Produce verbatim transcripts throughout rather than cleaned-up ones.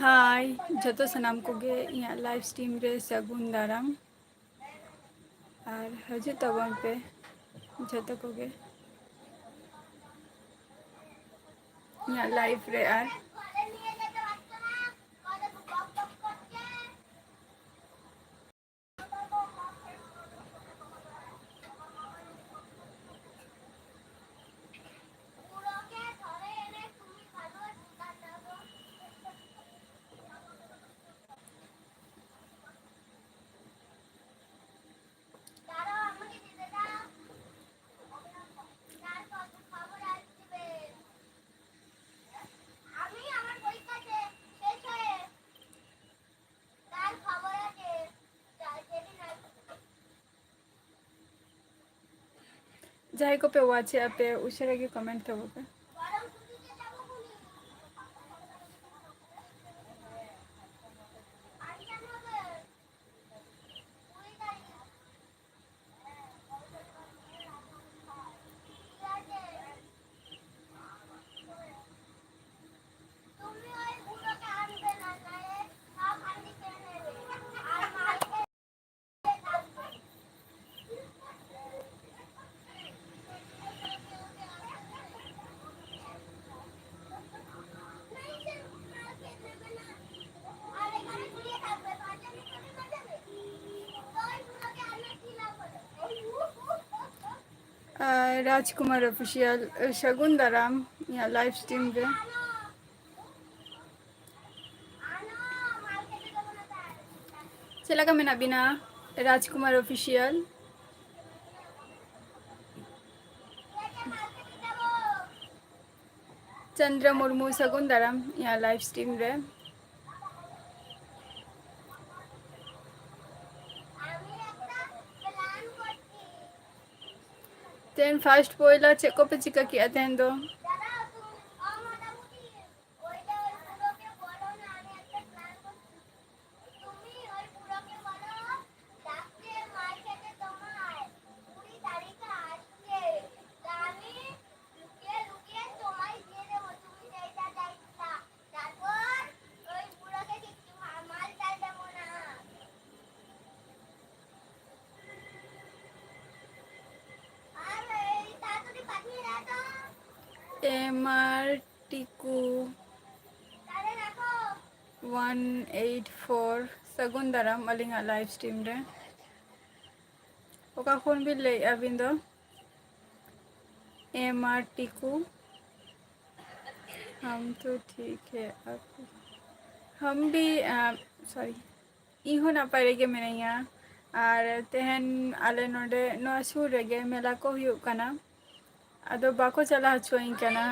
ᱦᱟᱭ ᱡᱚᱛᱚ ᱥᱟᱱᱟᱢ ᱠᱚᱜᱮ ᱤᱧᱟᱹᱜ live stream ᱨᱮ ᱥᱟᱹᱜᱩᱱ ᱫᱟᱨᱟᱢ᱾ ᱟᱨ ᱦᱤᱡᱩᱜ ᱛᱟᱵᱚᱱ ᱯᱮ ᱡᱚᱛᱚ ᱠᱚᱜᱮ ᱤᱧᱟᱹᱜ live ᱨᱮ᱾ ᱟᱨ ᱡᱟᱦᱟᱸᱭ ᱠᱚᱯᱮ watch ᱮᱫᱼᱟ ᱯᱮ, ᱩᱥᱟᱹᱨᱟ ᱜᱮ comment ᱛᱟᱵᱚ ᱯᱮ᱾ ᱟᱨ ᱨᱟᱡᱽᱠᱩᱢᱟᱨ Official, ᱥᱟᱹᱜᱩᱱ ᱫᱟᱨᱟᱢ ᱤᱧᱟᱹᱜ live stream ᱨᱮ᱾ ᱪᱮᱫ ᱞᱮᱠᱟ ᱢᱮᱱᱟᱜ ᱵᱤᱱᱟ ᱨᱟᱡᱽᱠᱩᱢᱟᱨ Official? ᱪᱚᱱᱫᱨᱚ ᱢᱩᱨᱢᱩ, ᱥᱟᱹᱜᱩᱱ ᱫᱟᱨᱟᱢ ᱤᱧᱟᱹᱜ live stream ᱨᱮ᱾ ᱛᱮᱦᱮᱧ first ᱯᱚᱭᱞᱟ ᱪᱮᱫ ᱠᱚᱯᱮ ᱪᱤᱠᱟᱹ ᱠᱮᱜᱼᱟ ᱛᱮᱦᱮᱧ ᱫᱚ? ᱮᱢ ᱟᱨ ᱴᱤᱠᱩ ᱚᱣᱟᱱ ᱮᱭᱤᱴ ᱯᱷᱳᱨ, ᱥᱟᱹᱜᱩᱱ ᱫᱟᱨᱟᱢ ᱟᱹᱞᱤᱧᱟᱜ live stream ᱨᱮ᱾ ᱚᱠᱟ ᱠᱷᱚᱱ ᱵᱤᱱ ᱞᱟᱹᱭᱮᱫᱼᱟ ᱟᱹᱵᱤᱱ ᱫᱚ? ᱮᱢ ᱟᱨ ᱴᱤᱠᱩ, ᱦᱟᱢ ᱛᱚ ᱴᱷᱤᱠ ᱦᱮ, ᱟᱯ, ᱦᱟᱢ ᱵᱷᱤ, ᱟᱸ, ᱥᱚᱨᱤ, ᱤᱧ ᱦᱚᱸ ᱱᱟᱯᱟᱭ ᱨᱮᱜᱮ ᱢᱤᱱᱟᱹᱧᱟ᱾ ᱟᱨ ᱛᱮᱦᱮᱧ ᱟᱞᱮ ᱱᱚᱰᱮ ᱱᱚᱣᱟ ᱥᱩᱨ ᱨᱮᱜᱮ ᱢᱮᱞᱟ ᱠᱚ ᱦᱩᱭᱩᱜ ᱠᱟᱱᱟ, ᱟᱫᱚ ᱵᱟᱠᱚ ᱪᱟᱞᱟᱣ ᱦᱚᱪᱚᱣᱟᱹᱧ ᱠᱟᱱᱟ᱾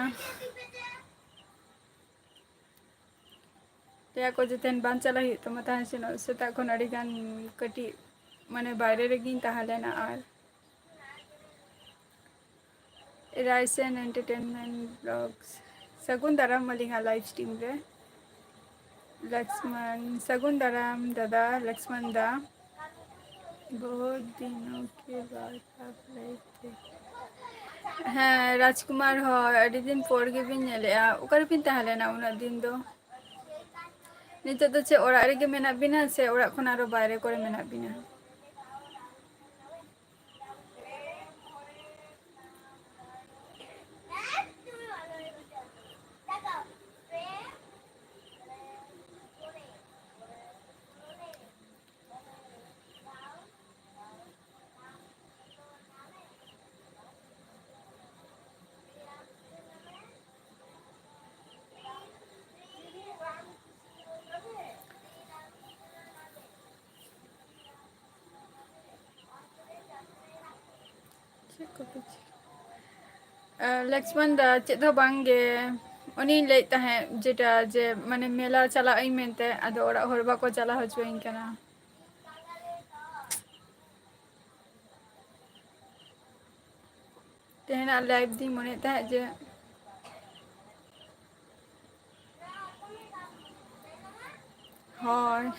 ᱞᱟᱹᱭᱟ ᱠᱚ ᱡᱮ ᱛᱮᱦᱮᱧ ᱵᱟᱝ ᱪᱟᱞᱟᱜ ᱦᱩᱭᱩᱜ ᱛᱟᱢᱟ, ᱛᱟᱦᱮᱸ ᱥᱮᱱᱚᱜ ᱥᱮᱛᱟᱜ ᱠᱷᱚᱱ ᱟᱹᱰᱤ ᱜᱟᱱ ᱠᱟᱹᱴᱤᱡ ᱢᱟᱱᱮ ᱵᱟᱭᱨᱮ ᱨᱮᱜᱮᱧ ᱛᱟᱦᱮᱸ ᱞᱮᱱᱟ᱾ ᱟᱨ ᱨᱟᱭᱥᱮᱱ Entertainment Vlogs, ᱥᱟᱹᱜᱩᱱ ᱫᱟᱨᱟᱢ ᱟᱹᱞᱤᱧᱟᱜ live stream ᱨᱮ᱾ ᱞᱚᱠᱥᱢᱚᱱ, ᱥᱟᱹᱜᱩᱱ ᱫᱟᱨᱟᱢ ᱫᱟᱫᱟ ᱞᱚᱠᱥᱢᱚᱱ ᱫᱟ᱾ ᱵᱚᱦᱩᱛ ᱫᱤᱱᱳ ᱠᱮ ᱵᱟᱫ ᱟᱯ live ᱯᱮ᱾ ᱦᱮᱸ, ᱨᱟᱡᱽᱠᱩᱢᱟᱨ ᱦᱚᱸ ᱟᱹᱰᱤ ᱫᱤᱱ ᱯᱚᱨ ᱜᱮᱵᱤᱱ ᱧᱮᱞᱮᱜᱼᱟ᱾ ᱚᱠᱟ ᱨᱮᱵᱤᱱ ᱛᱟᱦᱮᱸ ᱞᱮᱱᱟ ᱩᱱᱟᱹᱜ ᱫᱤᱱ ᱫᱚ? ᱱᱤᱛᱚᱜ ᱫᱚ ᱪᱮᱫ ᱚᱲᱟᱜ ᱨᱮᱜᱮ ᱢᱮᱱᱟᱜ ᱵᱤᱱᱟ ᱥᱮ ᱚᱲᱟᱜ ᱠᱷᱚᱱ ᱟᱨᱚ ᱵᱟᱭᱨᱮ ᱠᱚᱨᱮ ᱢᱮᱱᱟᱜ ᱵᱤᱱᱟ? ᱪᱮᱫ ᱠᱚᱯᱮ ᱪᱤᱠᱟᱹ-, ᱮ, ᱞᱚᱠᱥᱢᱚᱱ ᱫᱟ, ᱪᱮᱫ ᱦᱚᱸ ᱵᱟᱝ ᱜᱮ᱾ ᱩᱱᱤᱧ ᱞᱟᱹᱭᱮᱫ ᱛᱟᱦᱮᱸᱫ ᱡᱮᱴᱟ ᱡᱮ ᱢᱟᱱᱮ ᱢᱮᱞᱟ ᱪᱟᱞᱟᱜ ᱟᱹᱧ ᱢᱮᱱᱛᱮ, ᱟᱫᱚ ᱚᱲᱟᱜ ᱦᱚᱲ ᱵᱟᱠᱚ ᱪᱟᱞᱟᱣ ᱦᱚᱪᱚᱣᱟᱹᱧ ᱠᱟᱱᱟ᱾ ᱛᱮᱦᱮᱧᱟᱜ live ᱫᱩᱧ ᱢᱚᱱᱮᱭᱮᱫ ᱛᱟᱦᱮᱸᱫ ᱡᱮ, ᱦᱳᱭ,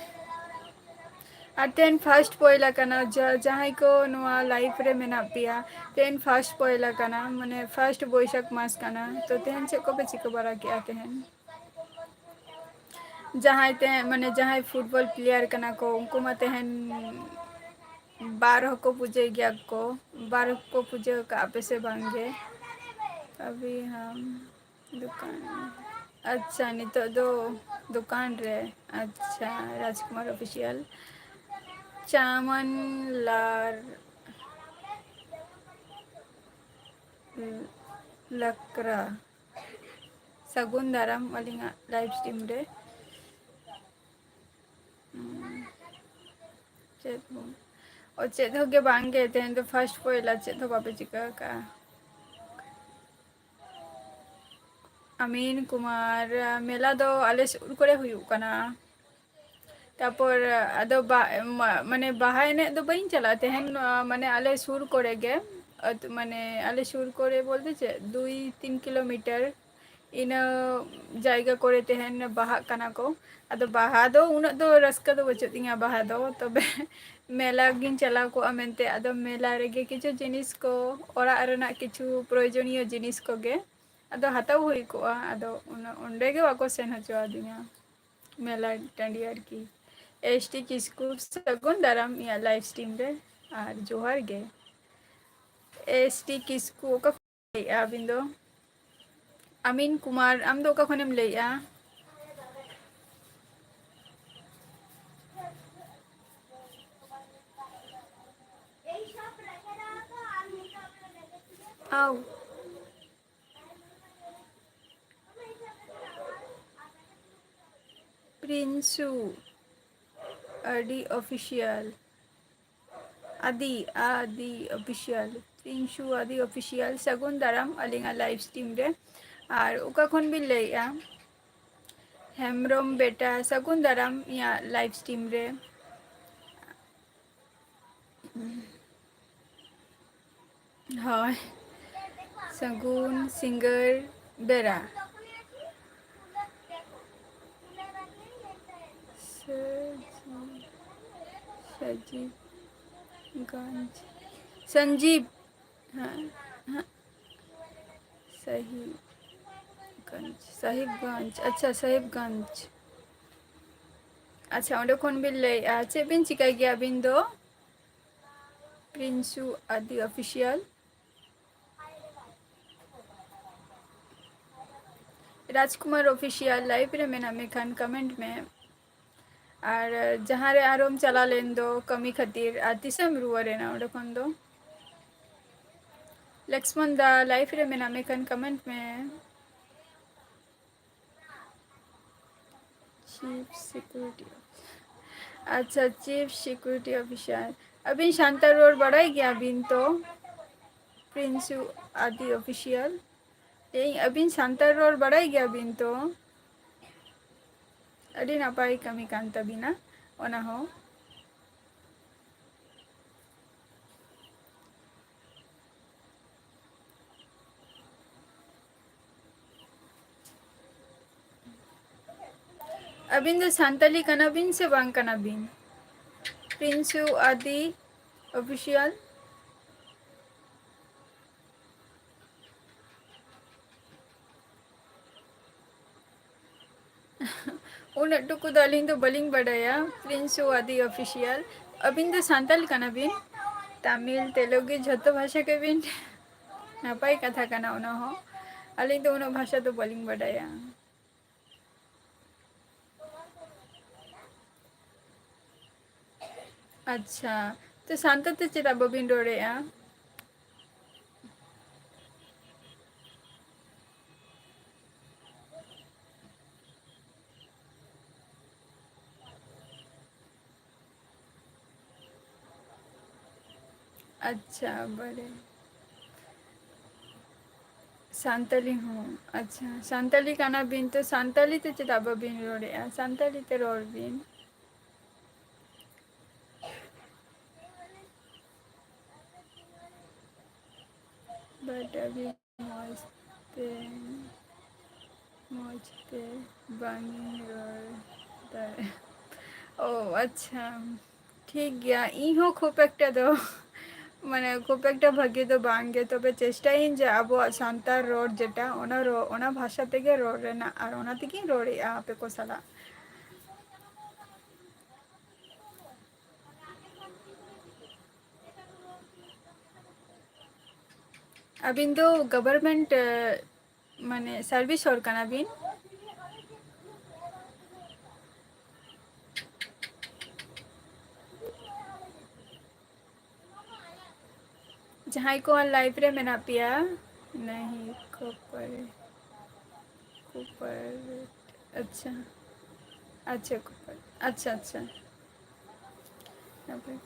ᱟᱨ ᱛᱮᱦᱮᱧ first ᱯᱚᱭᱞᱟ ᱠᱟᱱᱟ᱾ ᱡᱟ-, ᱡᱟᱦᱟᱸᱭ ᱠᱚ ᱱᱚᱣᱟ live ᱨᱮ ᱢᱮᱱᱟᱜ ᱯᱮᱭᱟ, ᱛᱮᱦᱮᱧ first ᱯᱚᱭᱞᱟ ᱠᱟᱱᱟ, ᱢᱟᱱᱮ first ᱵᱳᱭᱥᱟᱠᱷ ᱢᱟᱥ ᱠᱟᱱᱟ᱾ ᱛᱚ ᱛᱮᱦᱮᱧ ᱪᱮᱫ ᱠᱚᱯᱮ ᱪᱤᱠᱟᱹ ᱵᱟᱲᱟ ᱠᱮᱜᱼᱟ ᱛᱮᱦᱮᱧ? ᱡᱟᱦᱟᱸᱭ ᱛᱮ, ᱢᱟᱱᱮ ᱡᱟᱦᱟᱸᱭ football player ᱠᱟᱱᱟ ᱠᱚ, ᱩᱱᱠᱩ ᱢᱟ ᱛᱮᱦᱮᱧ ᱵᱟᱨ ᱦᱚᱸᱠᱚ ᱯᱩᱡᱟᱹᱭ ᱜᱮᱭᱟ ᱠᱚ᱾ ᱵᱟᱨ ᱦᱚᱸᱠᱚ ᱯᱩᱡᱟᱹ ᱠᱟᱜᱼᱟ ᱯᱮ ᱥᱮ ᱵᱟᱝ ᱜᱮ? ᱟᱵᱷᱤ ᱦᱟᱢ ᱫᱩᱠᱟᱱ᱾ ᱟᱪᱪᱷᱟ, ᱱᱤᱛᱚᱜ ᱫᱚ ᱫᱚᱠᱟᱱ ᱨᱮ᱾ ᱟᱪᱪᱷᱟ, ᱨᱟᱡᱽᱠᱩᱢᱟᱨ ᱚᱯᱷᱤᱥᱤᱭᱟᱞ᱾ ᱪᱟᱢᱟᱱ ᱞᱟᱨ ᱞᱟᱠᱨᱟ᱾ ᱥᱟᱹᱜᱩᱱ ᱫᱟᱨᱟᱢ ᱟᱹᱞᱤᱧᱟᱜ ᱞᱟᱭᱤᱵᱷ ᱥᱴᱨᱤᱢ ᱨᱮ᱾ ᱪᱮᱫ ᱦᱚᱸ, ᱚ, ᱪᱮᱫ ᱦᱚᱸ ᱜᱮ ᱵᱟᱝ ᱜᱮ, ᱛᱮᱦᱮᱧ ᱫᱚ ᱯᱷᱟᱥᱴ ᱯᱚᱭᱞᱟ, ᱪᱮᱫ ᱦᱚᱸ ᱵᱟᱯᱮ ᱪᱤᱠᱟᱹ ᱟᱠᱟᱫᱼᱟ᱾ ᱟᱢᱤᱱ ᱠᱩᱢᱟᱨ, ᱢᱮᱞᱟ ᱫᱚ ᱟᱞᱮ ᱥᱩᱨ ᱠᱚᱨᱮ ᱦᱩᱭᱩᱜ ᱠᱟᱱᱟ᱾ ᱛᱟᱯᱚᱨ ᱟᱫᱚ ᱵᱟ-, ᱢᱟ-, ᱢᱟᱱᱮ ᱵᱟᱦᱟ ᱮᱱᱮᱡ ᱫᱚ ᱵᱟᱹᱧ ᱪᱟᱞᱟᱜᱼᱟ ᱛᱮᱦᱮᱧ, ᱢᱟᱱᱮ ᱟᱞᱮ ᱥᱩᱨ ᱠᱚᱨᱮ ᱜᱮ, ᱟᱹᱛᱩ, ᱢᱟᱱᱮ ᱟᱞᱮ ᱥᱩᱨ ᱠᱚᱨᱮ ᱵᱚᱞᱛᱮ ᱪᱮᱫ, ᱫᱩᱭ ᱛᱤᱱ ᱠᱤᱞᱳᱢᱤᱴᱟᱨ ᱤᱱᱟᱹ ᱡᱟᱭᱜᱟ ᱠᱚᱨᱮ ᱛᱮᱦᱮᱧ ᱵᱟᱦᱟᱜ ᱠᱟᱱᱟ ᱠᱚ᱾ ᱟᱫᱚ ᱵᱟᱦᱟ ᱫᱚ ᱩᱱᱟᱹᱜ ᱫᱚ ᱨᱟᱹᱥᱠᱟᱹ ᱫᱚ ᱵᱟᱹᱪᱩᱜ ᱛᱤᱧᱟᱹ ᱵᱟᱦᱟ ᱫᱚ, ᱛᱚᱵᱮ ᱢᱮᱞᱟ ᱜᱤᱧ ᱪᱟᱞᱟᱣ ᱠᱚᱜᱼᱟ ᱢᱮᱱᱛᱮ᱾ ᱟᱫᱚ ᱢᱮᱞᱟ ᱨᱮᱜᱮ ᱠᱤᱪᱷᱩ ᱡᱤᱱᱤᱥ ᱠᱚ, ᱚᱲᱟᱜ ᱨᱮᱱᱟᱜ ᱠᱤᱪᱷᱩ ᱯᱨᱚᱭᱳᱡᱚᱱᱤᱭᱚ ᱡᱤᱱᱤᱥ ᱠᱚᱜᱮ ᱟᱫᱚ ᱦᱟᱛᱟᱣ ᱦᱩᱭ ᱠᱚᱜᱼᱟ, ᱟᱫᱚ ᱚᱱᱟ, ᱚᱸᱰᱮ ᱜᱮ ᱵᱟᱠᱚ ᱥᱮᱱ ᱦᱚᱪᱚ ᱟᱹᱫᱤᱧᱟ, ᱢᱮᱞᱟ ᱴᱟᱺᱰᱤ ᱟᱨᱠᱤ᱾ ᱮᱥ ᱴᱤ ᱠᱤᱥᱠᱩ, ᱥᱟᱹᱜᱩᱱ ᱫᱟᱨᱟᱢ ᱤᱧᱟᱹᱜ ᱞᱟᱭᱤᱵᱷ ᱥᱴᱨᱤᱢ ᱨᱮ, ᱟᱨ ᱡᱚᱦᱟᱨ ᱜᱮ᱾ ᱮᱥ ᱴᱤ ᱠᱤᱥᱠᱩ, ᱚᱠᱟ ᱠᱷᱚᱱ ᱞᱟᱹᱭᱮᱫᱼᱟ ᱟᱹᱵᱤᱱ ᱫᱚ? ᱟᱢᱤᱱ ᱠᱩᱢᱟᱨ, ᱟᱢ ᱫᱚ ᱚᱠᱟ ᱠᱷᱚᱱᱮᱢ ᱞᱟᱹᱭᱮᱫᱼᱟ? ᱟᱣ᱾ ᱯᱨᱤᱱᱥᱩ ᱟᱹᱰᱤ ᱚᱯᱷᱤᱥᱤᱭᱟᱞ, ᱟᱫᱤ, ᱟᱫᱤ ᱚᱯᱷᱤᱥᱤᱭᱟᱞ, ᱯᱨᱤᱱᱥᱩ ᱟᱫᱤ ᱚᱯᱷᱤᱥᱤᱭᱟᱞ, ᱥᱟᱹᱜᱩᱱ ᱫᱟᱨᱟᱢ ᱟᱹᱞᱤᱧᱟᱜ ᱞᱟᱭᱤᱵᱷ ᱥᱴᱨᱤᱢ ᱨᱮ᱾ ᱟᱨ ᱚᱠᱟ ᱠᱷᱚᱱ ᱵᱤᱱ ᱞᱟᱹᱭᱮᱫᱼᱟ? ᱦᱮᱢᱵᱨᱚᱢ ᱵᱮᱴᱟ, ᱥᱟᱹᱜᱩᱱ ᱫᱟᱨᱟᱢ ᱤᱧᱟᱹᱜ ᱞᱟᱭᱤᱵᱷ ᱥᱴᱨᱤᱢ ᱨᱮ᱾ ᱦᱳᱭ, ᱥᱟᱹᱜᱩᱱ ᱥᱤᱸᱜᱟᱹᱲ ᱵᱮᱲᱟ᱾ ᱥᱟᱹᱡᱤᱵᱽ, ᱥᱟᱹᱡᱤᱵᱽᱜᱚᱸᱡᱽ, ᱥᱚᱧᱡᱤᱵᱽ, ᱦᱮᱸ, ᱦᱮᱸ, ᱥᱟᱦᱤᱵᱽᱜᱚᱸᱡᱽ, ᱥᱟᱦᱤᱵᱽᱜᱚᱸᱡᱽ, ᱟᱪᱪᱷᱟ, ᱥᱟᱦᱤᱵᱽᱜᱚᱸᱡᱽ᱾ ᱟᱪᱪᱷᱟ, ᱚᱸᱰᱮ ᱠᱷᱚᱱ ᱵᱤᱱ ᱞᱟᱹᱭᱮᱫᱼᱟ, ᱪᱮᱫ ᱵᱤᱱ ᱪᱤᱠᱟᱹᱭ ᱜᱮᱭᱟ ᱟᱹᱵᱤᱱ ᱫᱚ? ᱯᱨᱤᱱᱥᱩ ᱟᱫᱤ ᱚᱯᱷᱤᱥᱤᱭᱟᱞ᱾ ᱨᱟᱡᱽᱠᱩᱢᱟᱨ ᱚᱯᱷᱤᱥᱤᱭᱟᱞ, ᱞᱟᱭᱤᱵᱷ ᱨᱮ ᱢᱮᱱᱟᱜ ᱢᱮ ᱠᱷᱟᱱ ᱠᱚᱢᱮᱱᱴ ᱢᱮ᱾ ᱟᱨ ᱡᱟᱦᱟᱸ ᱨᱮ ᱟᱨᱚᱢ ᱪᱟᱞᱟᱣ ᱞᱮᱱ ᱫᱚ ᱠᱟᱹᱢᱤ ᱠᱷᱟᱹᱛᱤᱨ, ᱟᱨ ᱛᱤᱥᱮᱢ ᱨᱩᱣᱟᱹᱲ ᱮᱱᱟ ᱚᱸᱰᱮ ᱠᱷᱚᱱ ᱫᱚ? ᱞᱚᱠᱥᱢᱚᱱ ᱫᱟ, ᱞᱟᱭᱤᱵᱷ ᱨᱮ ᱢᱮᱱᱟᱜ ᱢᱮ ᱠᱷᱟᱱ ᱠᱚᱢᱮᱱᱴ ᱢᱮ᱾ ᱪᱤᱯ ᱥᱤᱠᱩᱨᱤᱴᱤ, ᱟᱪᱪᱷᱟ, ᱪᱤᱯ ᱥᱤᱠᱩᱨᱤᱴᱤ ᱚᱯᱷᱤᱥᱟᱨ᱾ ᱟᱹᱵᱤᱱ ᱥᱟᱱᱛᱟᱲ ᱨᱚᱲ ᱵᱟᱲᱟᱭ ᱜᱮᱭᱟ ᱵᱤᱱ ᱛᱚ? ᱯᱨᱤᱱᱥᱩ ᱟᱫᱤ ᱚᱯᱷᱤᱥᱤᱭᱟᱞ᱾ ᱤᱧ, ᱟᱹᱵᱤᱱ ᱥᱟᱱᱛᱟᱲ ᱨᱚᱲ ᱵᱟᱲᱟᱭ ᱜᱮᱭᱟ ᱵᱤᱱ ᱛᱚ? ᱟᱹᱰᱤ ᱱᱟᱯᱟᱭ ᱠᱟᱹᱢᱤ ᱠᱟᱱ ᱛᱟᱹᱵᱤᱱᱟ ᱚᱱᱟ ᱦᱚᱸ᱾ ᱟᱹᱵᱤᱱ ᱫᱚ ᱥᱟᱱᱛᱟᱞᱤ ᱠᱟᱱᱟ ᱵᱤᱱ ᱥᱮ ᱵᱟᱝ ᱠᱟᱱᱟ ᱵᱤᱱ? ᱯᱨᱤᱱᱥᱩ ᱟᱫᱤ ᱚᱯᱷᱤᱥᱤᱭᱟᱞ᱾ ᱩᱱᱟᱹᱜ ᱴᱩᱠᱩ ᱫᱚ ᱟᱹᱞᱤᱧ ᱫᱚ ᱵᱟᱹᱞᱤᱧ ᱵᱟᱰᱟᱭᱟ᱾ ᱯᱨᱤᱱᱥᱩ ᱟᱫᱤ ᱚᱯᱷᱤᱥᱤᱭᱟᱞ, ᱟᱹᱵᱤᱱ ᱫᱚ ᱥᱟᱱᱛᱟᱞ ᱠᱟᱱᱟ ᱵᱤᱱ? ᱛᱟᱢᱤᱞ, ᱛᱮᱞᱮᱜᱩ, ᱡᱷᱚᱛᱚ ᱵᱷᱟᱥᱟ ᱜᱮᱵᱤᱱ᱾ ᱱᱟᱯᱟᱭ ᱠᱟᱛᱷᱟ ᱠᱟᱱᱟ ᱚᱱᱟ ᱦᱚᱸ᱾ ᱟᱹᱞᱤᱧ ᱫᱚ ᱩᱱᱟᱹᱜ ᱵᱷᱟᱥᱟ ᱫᱚ ᱵᱟᱹᱞᱤᱧ ᱵᱟᱰᱟᱭᱟ᱾ ᱟᱪᱪᱷᱟ, ᱛᱚ ᱥᱟᱱᱛᱟᱲ ᱛᱮ ᱪᱮᱫᱟᱜ ᱵᱟᱹᱵᱤᱱ ᱨᱚᱲᱮᱫᱼᱟ? ᱟᱪᱪᱷᱟ, ᱵᱟᱲᱮ᱾ ᱥᱟᱱᱛᱟᱞᱤ ᱦᱚᱸ, ᱟᱪᱪᱷᱟ, ᱥᱟᱱᱛᱟᱞᱤ ᱠᱟᱱᱟ ᱵᱤᱱ ᱛᱚ ᱥᱟᱱᱛᱟᱞᱤ ᱛᱮ ᱪᱮᱫᱟᱜ ᱵᱟᱹᱵᱤᱱ ᱨᱚᱲᱮᱫᱼᱟ? ᱥᱟᱱᱛᱟᱞᱤ ᱛᱮ ᱨᱚᱲ ᱵᱤᱱ᱾ But ᱟᱹᱵᱤᱱ ᱢᱚᱡᱽ ᱛᱮ, ᱢᱚᱡᱽ ᱛᱮ ᱵᱟᱝ ᱤᱧ ᱨᱚᱲ ᱫᱟᱲᱮᱭᱟᱜ᱾ ᱳ, ᱟᱪᱪᱷᱟ, ᱴᱷᱤᱠ ᱜᱮᱭᱟ᱾ ᱤᱧ ᱦᱚᱸ ᱠᱷᱩᱵ ᱮᱠᱴᱟ ᱫᱚ, ᱢᱟᱱᱮ, ᱠᱷᱩᱵ ᱮᱠᱴᱟ ᱵᱷᱟᱜᱮ ᱫᱚ ᱵᱟᱝ ᱜᱮ, ᱛᱚᱵᱮ ᱪᱮᱥᱴᱟᱭᱟᱹᱧ ᱡᱮ ᱟᱵᱚᱣᱟᱜ ᱥᱟᱱᱛᱟᱲ ᱨᱚᱲ ᱡᱮᱴᱟ, ᱚᱱᱟ ᱨᱚ-, ᱚᱱᱟ ᱵᱷᱟᱥᱟ ᱛᱮᱜᱮ ᱨᱚᱲ ᱨᱮᱱᱟᱜ, ᱟᱨ ᱚᱱᱟ ᱛᱮᱜᱮᱧ ᱨᱚᱲᱮᱫᱼᱟ ᱟᱯᱮ ᱠᱚ ᱥᱟᱞᱟᱜ᱾ ᱟᱹᱵᱤᱱ ᱫᱚ government, ᱮ, ᱢᱟᱱᱮ service ᱦᱚᱲ ᱠᱟᱱᱟ ᱵᱤᱱ? ᱡᱟᱦᱟᱸᱭ ᱠᱚ live ᱨᱮ ᱢᱮᱱᱟᱜ ᱯᱮᱭᱟ, ᱱᱟᱦᱤ ᱠᱚᱯᱟᱨ, ᱠᱚᱯᱟᱨ, ᱟᱪᱪᱷᱟ, ᱟᱪᱪᱷᱟ, ᱠᱚᱯᱟᱨ, ᱟᱪᱪᱷᱟ, ᱟᱪᱪᱷᱟ᱾ ᱱᱟᱯᱟᱭ᱾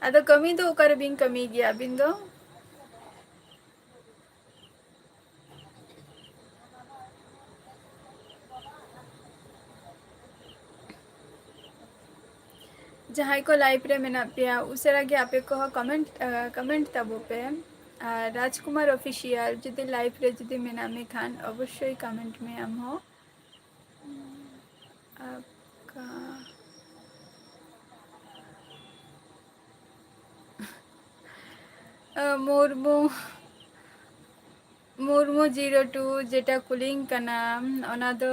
ᱟᱫᱚ ᱠᱟᱹᱢᱤ ᱫᱚ ᱚᱠᱟ ᱨᱮᱵᱤᱱ ᱠᱟᱹᱢᱤ ᱜᱮᱭᱟ ᱟᱹᱵᱤᱱ ᱫᱚ? ᱡᱟᱦᱟᱸᱭ ᱠᱚ live ᱨᱮ ᱢᱮᱱᱟᱜ ᱯᱮᱭᱟ, ᱩᱥᱟᱹᱨᱟ ᱜᱮ ᱟᱯᱮ ᱠᱚᱦᱚᱸ comment, ᱟ, comment ᱛᱟᱵᱚ ᱯᱮ᱾ ᱟᱨ ᱨᱟᱡᱽᱠᱩᱢᱟᱨ Official ᱡᱩᱫᱤ live ᱨᱮ ᱡᱩᱫᱤ ᱢᱮᱱᱟᱜ ᱢᱮ ᱠᱷᱟᱱ, ᱚᱵᱚᱥᱥᱳᱭ comment ᱢᱮ ᱟᱢ ᱦᱚᱸ᱾ ᱟᱯᱠᱟ, ᱟ, ᱢᱩᱨᱢᱩ᱾ ᱢᱩᱨᱢᱩ zero two ᱡᱮᱴᱟ ᱠᱩᱞᱤᱧ ᱠᱟᱱᱟ, ᱚᱱᱟ ᱫᱚ,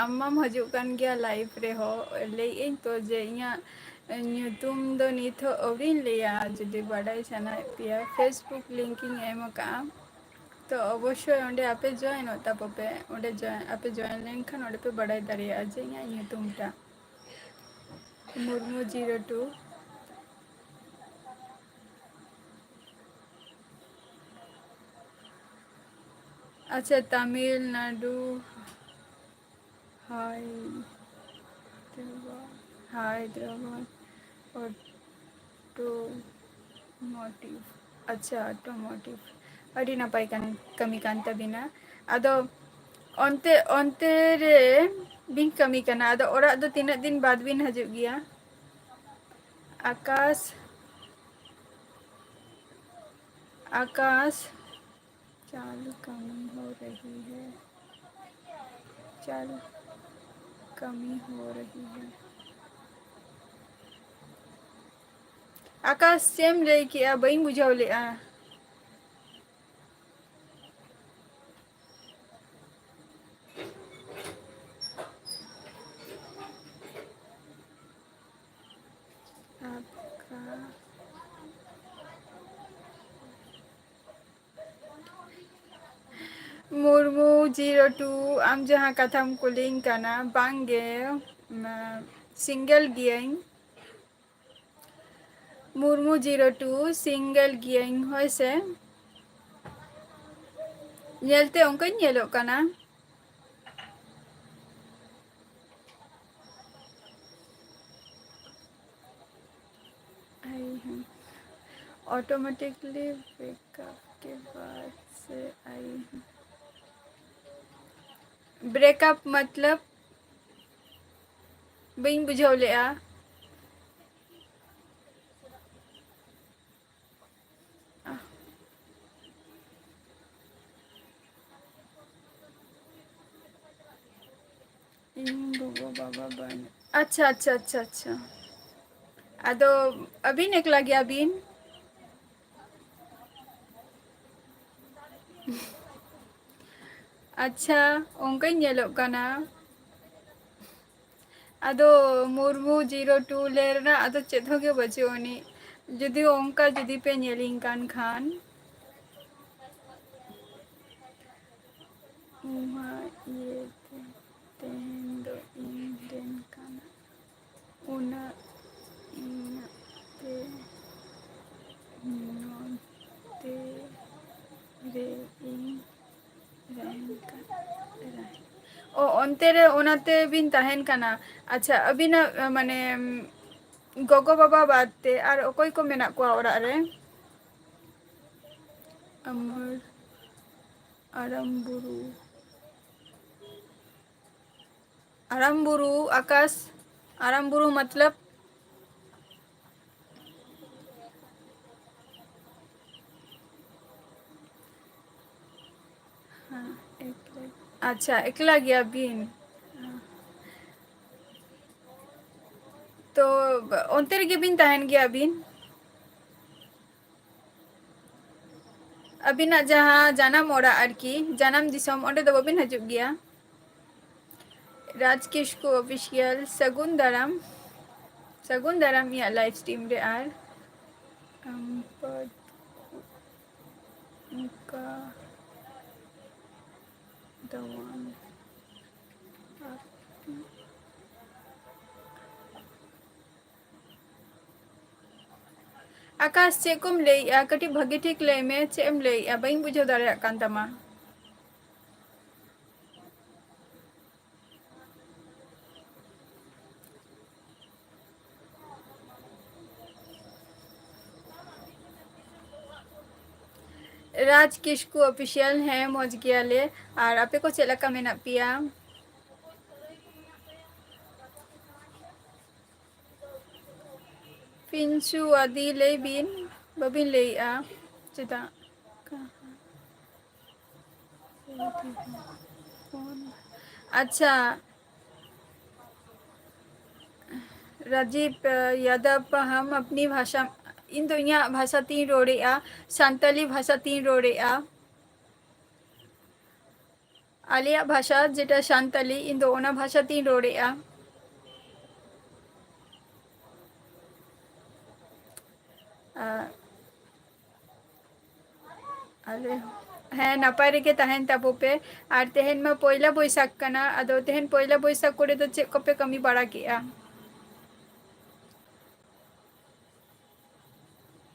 ᱟᱢ ᱢᱟᱢ ᱦᱤᱡᱩᱜ ᱠᱟᱱ ᱜᱮᱭᱟ live ᱨᱮᱦᱚᱸ᱾ ᱞᱟᱹᱭᱮᱫ ᱟᱹᱧ ᱛᱚ ᱡᱮ ᱤᱧᱟᱹᱜ ᱧᱩᱛᱩᱢ ᱫᱚ ᱱᱤᱛ ᱦᱚᱸ ᱟᱹᱣᱨᱤᱧ ᱞᱟᱹᱭᱟ, ᱡᱩᱫᱤ ᱵᱟᱰᱟᱭ ᱥᱟᱱᱟᱭᱮᱫ ᱯᱮᱭᱟ᱾ Facebook link ᱤᱧ ᱮᱢ ᱟᱠᱟᱫᱼᱟ, ᱛᱚ ᱚᱵᱚᱥᱥᱳᱭ ᱚᱸᱰᱮ ᱟᱯᱮ join ᱚᱜ ᱛᱟᱵᱚ ᱯᱮ᱾ ᱚᱸᱰᱮ join, ᱟᱯᱮ join ᱞᱮᱱᱠᱷᱟᱱ ᱚᱸᱰᱮ ᱯᱮ ᱵᱟᱰᱟᱭ ᱫᱟᱲᱮᱭᱟᱜᱼᱟ ᱡᱮ ᱤᱧᱟᱹᱜ ᱧᱩᱛᱩᱢᱴᱟᱜ ᱢᱩᱨᱢᱩ zero two᱾ ᱟᱪᱪᱷᱟ, ᱛᱟᱢᱤᱞᱱᱟᱰᱩ, ᱦᱟᱭᱫᱨᱟᱵᱟᱫᱽ, ᱦᱟᱭᱫᱨᱟᱵᱟᱫᱽ, automotive, ᱟᱪᱪᱷᱟ, automotive, ᱟᱹᱰᱤ ᱱᱟᱯᱟᱭ ᱠᱟᱱ, ᱠᱟᱹᱢᱤ ᱠᱟᱱ ᱛᱟᱵᱤᱱᱟ᱾ ᱟᱫᱚ ᱚᱱᱛᱮ, ᱚᱱᱛᱮ ᱨᱮ ᱵᱤᱱ ᱠᱟᱹᱢᱤ ᱠᱟᱱᱟ, ᱟᱫᱚ ᱚᱲᱟᱜ ᱫᱚ ᱛᱤᱱᱟᱹᱜ ᱫᱤᱱ ᱵᱟᱫᱽ ᱵᱤᱱ ᱦᱤᱡᱩᱜ ᱜᱮᱭᱟ? ᱟᱠᱟᱥ, ᱟᱠᱟᱥ, ᱪᱟᱞ ᱠᱟᱹᱢᱤ ᱦᱚ ᱨᱟᱦᱤ ᱦᱮ, ᱪᱟᱞ ᱠᱟᱹᱢᱤ ᱦᱚ ᱨᱟᱦᱤ ᱦᱮ᱾ ᱟᱠᱟᱥ, ᱪᱮᱫ ᱮᱢ ᱞᱟᱹᱭ ᱠᱮᱜᱼᱟ? ᱵᱟᱹᱧ ᱵᱩᱡᱷᱟᱹᱣ ᱞᱮᱜᱼᱟ᱾ ᱟᱯᱠᱟ ᱢᱩᱨᱢᱩ ᱡᱤᱨᱳ ᱴᱩ, ᱟᱢ ᱡᱟᱦᱟᱸ ᱠᱟᱛᱷᱟᱢ ᱠᱩᱞᱤᱧ ᱠᱟᱱᱟ, ᱵᱟᱝ ᱜᱮ, ᱢᱟ, single ᱜᱤᱭᱟᱹᱧ᱾ ᱢᱩᱨᱢᱩ ᱡᱤᱨᱳ ᱴᱩ, single ᱜᱤᱭᱟᱹᱧ, ᱦᱳᱭ ᱥᱮ᱾ ᱧᱮᱞᱛᱮ ᱚᱱᱠᱟᱧ ᱧᱮᱞᱚᱜ ᱠᱟᱱᱟ᱾ आई हूँ। Automatically ब्रेकअप के बाद से आई हूँ। ब्रेकअप मतलब? ᱵᱟᱹᱧ ᱵᱩᱡᱷᱟᱹᱣ ᱞᱮᱜᱼᱟ᱾ ᱤᱧ ᱜᱚᱜᱚ ᱵᱟᱵᱟ ᱵᱟᱹᱱᱩᱜ᱾ ᱟᱪᱪᱷᱟ, ᱟᱪᱪᱷᱟ, ᱟᱪᱪᱷᱟ, ᱟᱪᱪᱷᱟ᱾ ᱟᱫᱚ ᱟᱹᱵᱤᱱ ᱮᱠᱞᱟ ᱜᱮᱭᱟ ᱵᱤᱱ? ᱟᱪᱪᱷᱟ, ᱚᱱᱠᱟᱧ ᱧᱮᱞᱚᱜ ᱠᱟᱱᱟ᱾ ᱟᱫᱚ ᱢᱩᱨᱢᱩ ᱡᱤᱨᱳ ᱴᱩ ᱞᱟᱹᱭ ᱨᱮᱱᱟᱜ ᱟᱫᱚ ᱪᱮᱫ ᱦᱚᱸ ᱜᱮ ᱵᱟᱹᱪᱩᱜ ᱟᱹᱱᱤᱡ᱾ ᱡᱩᱫᱤ ᱚᱱᱠᱟ ᱡᱩᱫᱤ ᱯᱮ ᱧᱮᱞᱤᱧ ᱠᱟᱱ ᱠᱷᱟᱱ᱾ ᱚᱱᱟ ᱤᱭᱟᱹᱛᱮ ᱛᱮᱦᱮᱧ ᱫᱚ ᱤᱧ ᱨᱮᱱ ᱠᱟᱱᱟ᱾ ᱚᱱᱟ ᱤᱧᱟᱹᱜ ᱛᱮ ᱱᱚᱛᱮ ᱨᱮ ᱤᱧ ᱨᱮᱱ ᱠᱟᱱᱟ᱾ ᱚ, ᱚᱱᱛᱮ ᱨᱮ ᱚᱱᱟᱛᱮ ᱵᱤᱱ ᱛᱟᱦᱮᱱ ᱠᱟᱱᱟ᱾ ᱟᱪᱪᱷᱟ, ᱟᱹᱵᱤᱱᱟᱜ, ᱢᱟᱱᱮ, ᱜᱚᱜᱚ ᱵᱟᱵᱟ ᱵᱟᱫ ᱛᱮ ᱟᱨ ᱚᱠᱚᱭ ᱠᱚ ᱢᱮᱱᱟᱜ ᱠᱚᱣᱟ ᱚᱲᱟᱜ ᱨᱮ? ᱟᱢᱟᱨ ᱟᱨᱟᱢ ᱵᱩᱨᱩ᱾ ᱟᱨᱟᱢ ᱵᱩᱨᱩ, ᱟᱠᱟᱥ, ᱟᱨᱟᱢ ᱵᱩᱨᱩ ᱢᱚᱛᱞᱚᱵ? ᱦᱮᱸ, ᱮᱠᱞᱟ᱾ ᱟᱪᱪᱷᱟ, ᱮᱠᱞᱟ ᱜᱮᱭᱟ ᱵᱤᱱ᱾ ᱛᱚ, ᱚᱱᱛᱮ ᱨᱮᱜᱮ ᱵᱤᱱ ᱛᱟᱦᱮᱱ ᱜᱮᱭᱟ ᱟᱹᱵᱤᱱ? ᱟᱹᱵᱤᱱᱟᱜ ᱡᱟᱦᱟᱸ ᱡᱟᱱᱟᱢ ᱚᱲᱟᱜ ᱟᱨᱠᱤ, ᱡᱟᱱᱟᱢ ᱫᱤᱥᱚᱢ, ᱚᱸᱰᱮ ᱫᱚ ᱵᱟᱹᱵᱤᱱ ᱦᱤᱡᱩᱜ ᱜᱮᱭᱟ? ᱨᱟᱡᱽ ᱠᱤᱥᱠᱩ ᱚᱯᱷᱤᱥᱤᱭᱟᱞ, ᱥᱟᱹᱜᱩᱱ ᱫᱟᱨᱟᱢ, ᱥᱟᱹᱜᱩᱱ ᱫᱟᱨᱟᱢ ᱤᱧᱟᱹᱜ live stream ᱨᱮ᱾ ᱟᱨ ᱟᱢ ᱯᱚᱫ ᱚᱱᱠᱟ ᱛᱟᱵᱚᱱ᱾ ᱟᱠᱟᱥ, ᱪᱮᱫ ᱠᱚᱢ ᱞᱟᱹᱭᱮᱜᱼᱟ? ᱠᱟᱹᱴᱤᱡ ᱵᱷᱟᱹᱜᱤ ᱴᱷᱤᱠ ᱞᱟᱹᱭ ᱢᱮ, ᱪᱮᱫ ᱮᱢ ᱞᱟᱹᱭᱮᱜᱼᱟ? ᱵᱟᱹᱧ ᱵᱩᱡᱷᱟᱹᱣ ᱫᱟᱲᱮᱭᱟᱜ ᱠᱟᱱ ᱛᱟᱢᱟ᱾ ᱨᱟᱡᱽ ᱠᱤᱥᱠᱩ ᱚᱯᱷᱤᱥᱤᱭᱟᱞ, ᱦᱮᱸ, ᱢᱚᱡᱽ ᱜᱮᱭᱟᱞᱮ᱾ ᱟᱨ ᱟᱯᱮ ᱠᱚ ᱪᱮᱫ ᱞᱮᱠᱟ ᱢᱮᱱᱟᱜ ᱯᱮᱭᱟ? ᱯᱤᱱᱥᱩ ᱟᱫᱤ, ᱞᱟᱹᱭ ᱵᱤᱱ, ᱵᱟᱹᱵᱤᱱ ᱞᱟᱹᱭᱮᱜᱼᱟ ᱪᱮᱫᱟᱜ? ᱟᱪᱪᱷᱟ, ᱨᱟᱡᱤᱵ ᱭᱟᱫᱚᱵ, ᱦᱟᱢ ᱟᱯᱱᱤ ᱵᱷᱟᱥᱟ, ᱤᱧ ᱫᱚ ᱤᱧᱟᱹᱜ ᱵᱷᱟᱥᱟ ᱛᱤᱧ ᱨᱚᱲᱮᱜᱼᱟ, ᱥᱟᱱᱛᱟᱞᱤ ᱵᱷᱟᱥᱟ ᱛᱤᱧ ᱨᱚᱲᱮᱜᱼᱟ᱾ ᱟᱞᱮᱭᱟᱜ ᱵᱷᱟᱥᱟ ᱡᱮᱴᱟ ᱥᱟᱱᱛᱟᱞᱤ, ᱤᱧ ᱫᱚ ᱚᱱᱟ ᱵᱷᱟᱥᱟ ᱛᱤᱧ ᱨᱚᱲᱮᱜᱼᱟ᱾ ᱟ, ᱟᱞᱮ, ᱦᱮᱸ, ᱱᱟᱯᱟᱭ ᱨᱮᱜᱮ ᱛᱟᱦᱮᱱ ᱛᱟᱵᱚ ᱯᱮ᱾ ᱟᱨ ᱛᱮᱦᱮᱧ ᱢᱟ ᱯᱚᱭᱞᱟ ᱵᱳᱭᱥᱟᱠᱷ ᱠᱟᱱᱟ, ᱟᱫᱚ ᱛᱮᱦᱮᱧ ᱯᱚᱭᱞᱟ ᱵᱳᱭᱥᱟᱠᱷ ᱠᱚᱨᱮ ᱫᱚ ᱪᱮᱫ ᱠᱚᱯᱮ ᱠᱟᱹᱢᱤ ᱵᱟᱲᱟ ᱠᱮᱜᱼᱟ?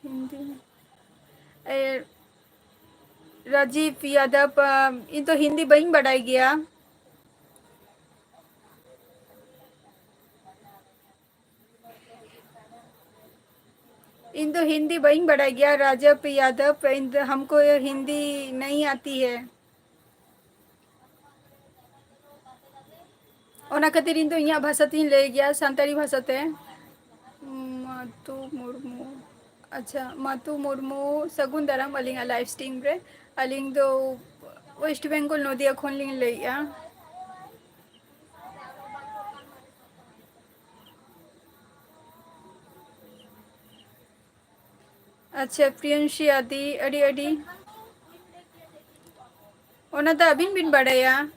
ᱦᱤᱱᱫᱤ, ᱮ, ᱨᱟᱡᱤᱵᱽ ᱭᱟᱫᱚᱵ, ᱟ, ᱤᱧ ᱫᱚ ᱦᱤᱱᱫᱤ ᱵᱟᱹᱧ ᱵᱟᱰᱟᱭ ᱜᱮᱭᱟ᱾ ᱤᱧ ᱫᱚ ᱦᱤᱱᱫᱤ ᱵᱟᱹᱧ ᱵᱟᱰᱟᱭ ᱜᱮᱭᱟ, ᱨᱟᱡᱤᱵᱽ ᱭᱟᱫᱚᱵ, ᱤᱧ ᱫᱚ, ᱦᱟᱢᱠᱚ ᱦᱤᱱᱫᱤ ᱱᱟᱦᱤ ᱟᱛᱤ ᱦᱮ᱾ ᱚᱱᱟ ᱠᱷᱟᱹᱛᱤᱨ ᱤᱧ ᱫᱚ ᱤᱧᱟᱹᱜ ᱵᱷᱟᱥᱟ ᱛᱤᱧ ᱞᱟᱹᱭ ᱜᱮᱭᱟ, ᱥᱟᱱᱛᱟᱲᱤ ᱵᱷᱟᱥᱟ ᱛᱮ᱾ ᱢᱟᱛᱩ ᱢᱩᱨᱢᱩ, ᱟᱪᱪᱷᱟ, ᱢᱟᱛᱩ ᱢᱩᱨᱢᱩ, ᱥᱟᱹᱜᱩᱱ ᱫᱟᱨᱟᱢ ᱟᱹᱞᱤᱧᱟᱜ live stream ᱨᱮ᱾ ᱟᱹᱞᱤᱧ ᱫᱚ West Bengal, ᱱᱚᱫᱤᱭᱟ ᱠᱷᱚᱱ ᱞᱤᱧ ᱞᱟᱹᱭᱮᱜᱼᱟ᱾ ᱟᱪᱪᱷᱟ, ᱯᱨᱤᱭᱟᱝᱥᱤ ᱟᱫᱤ, ᱟᱹᱰᱤ ᱟᱹᱰᱤ, ᱚᱱᱟ ᱫᱚ ᱟᱹᱵᱤᱱ ᱵᱤᱱ ᱵᱟᱰᱟᱭᱟ᱾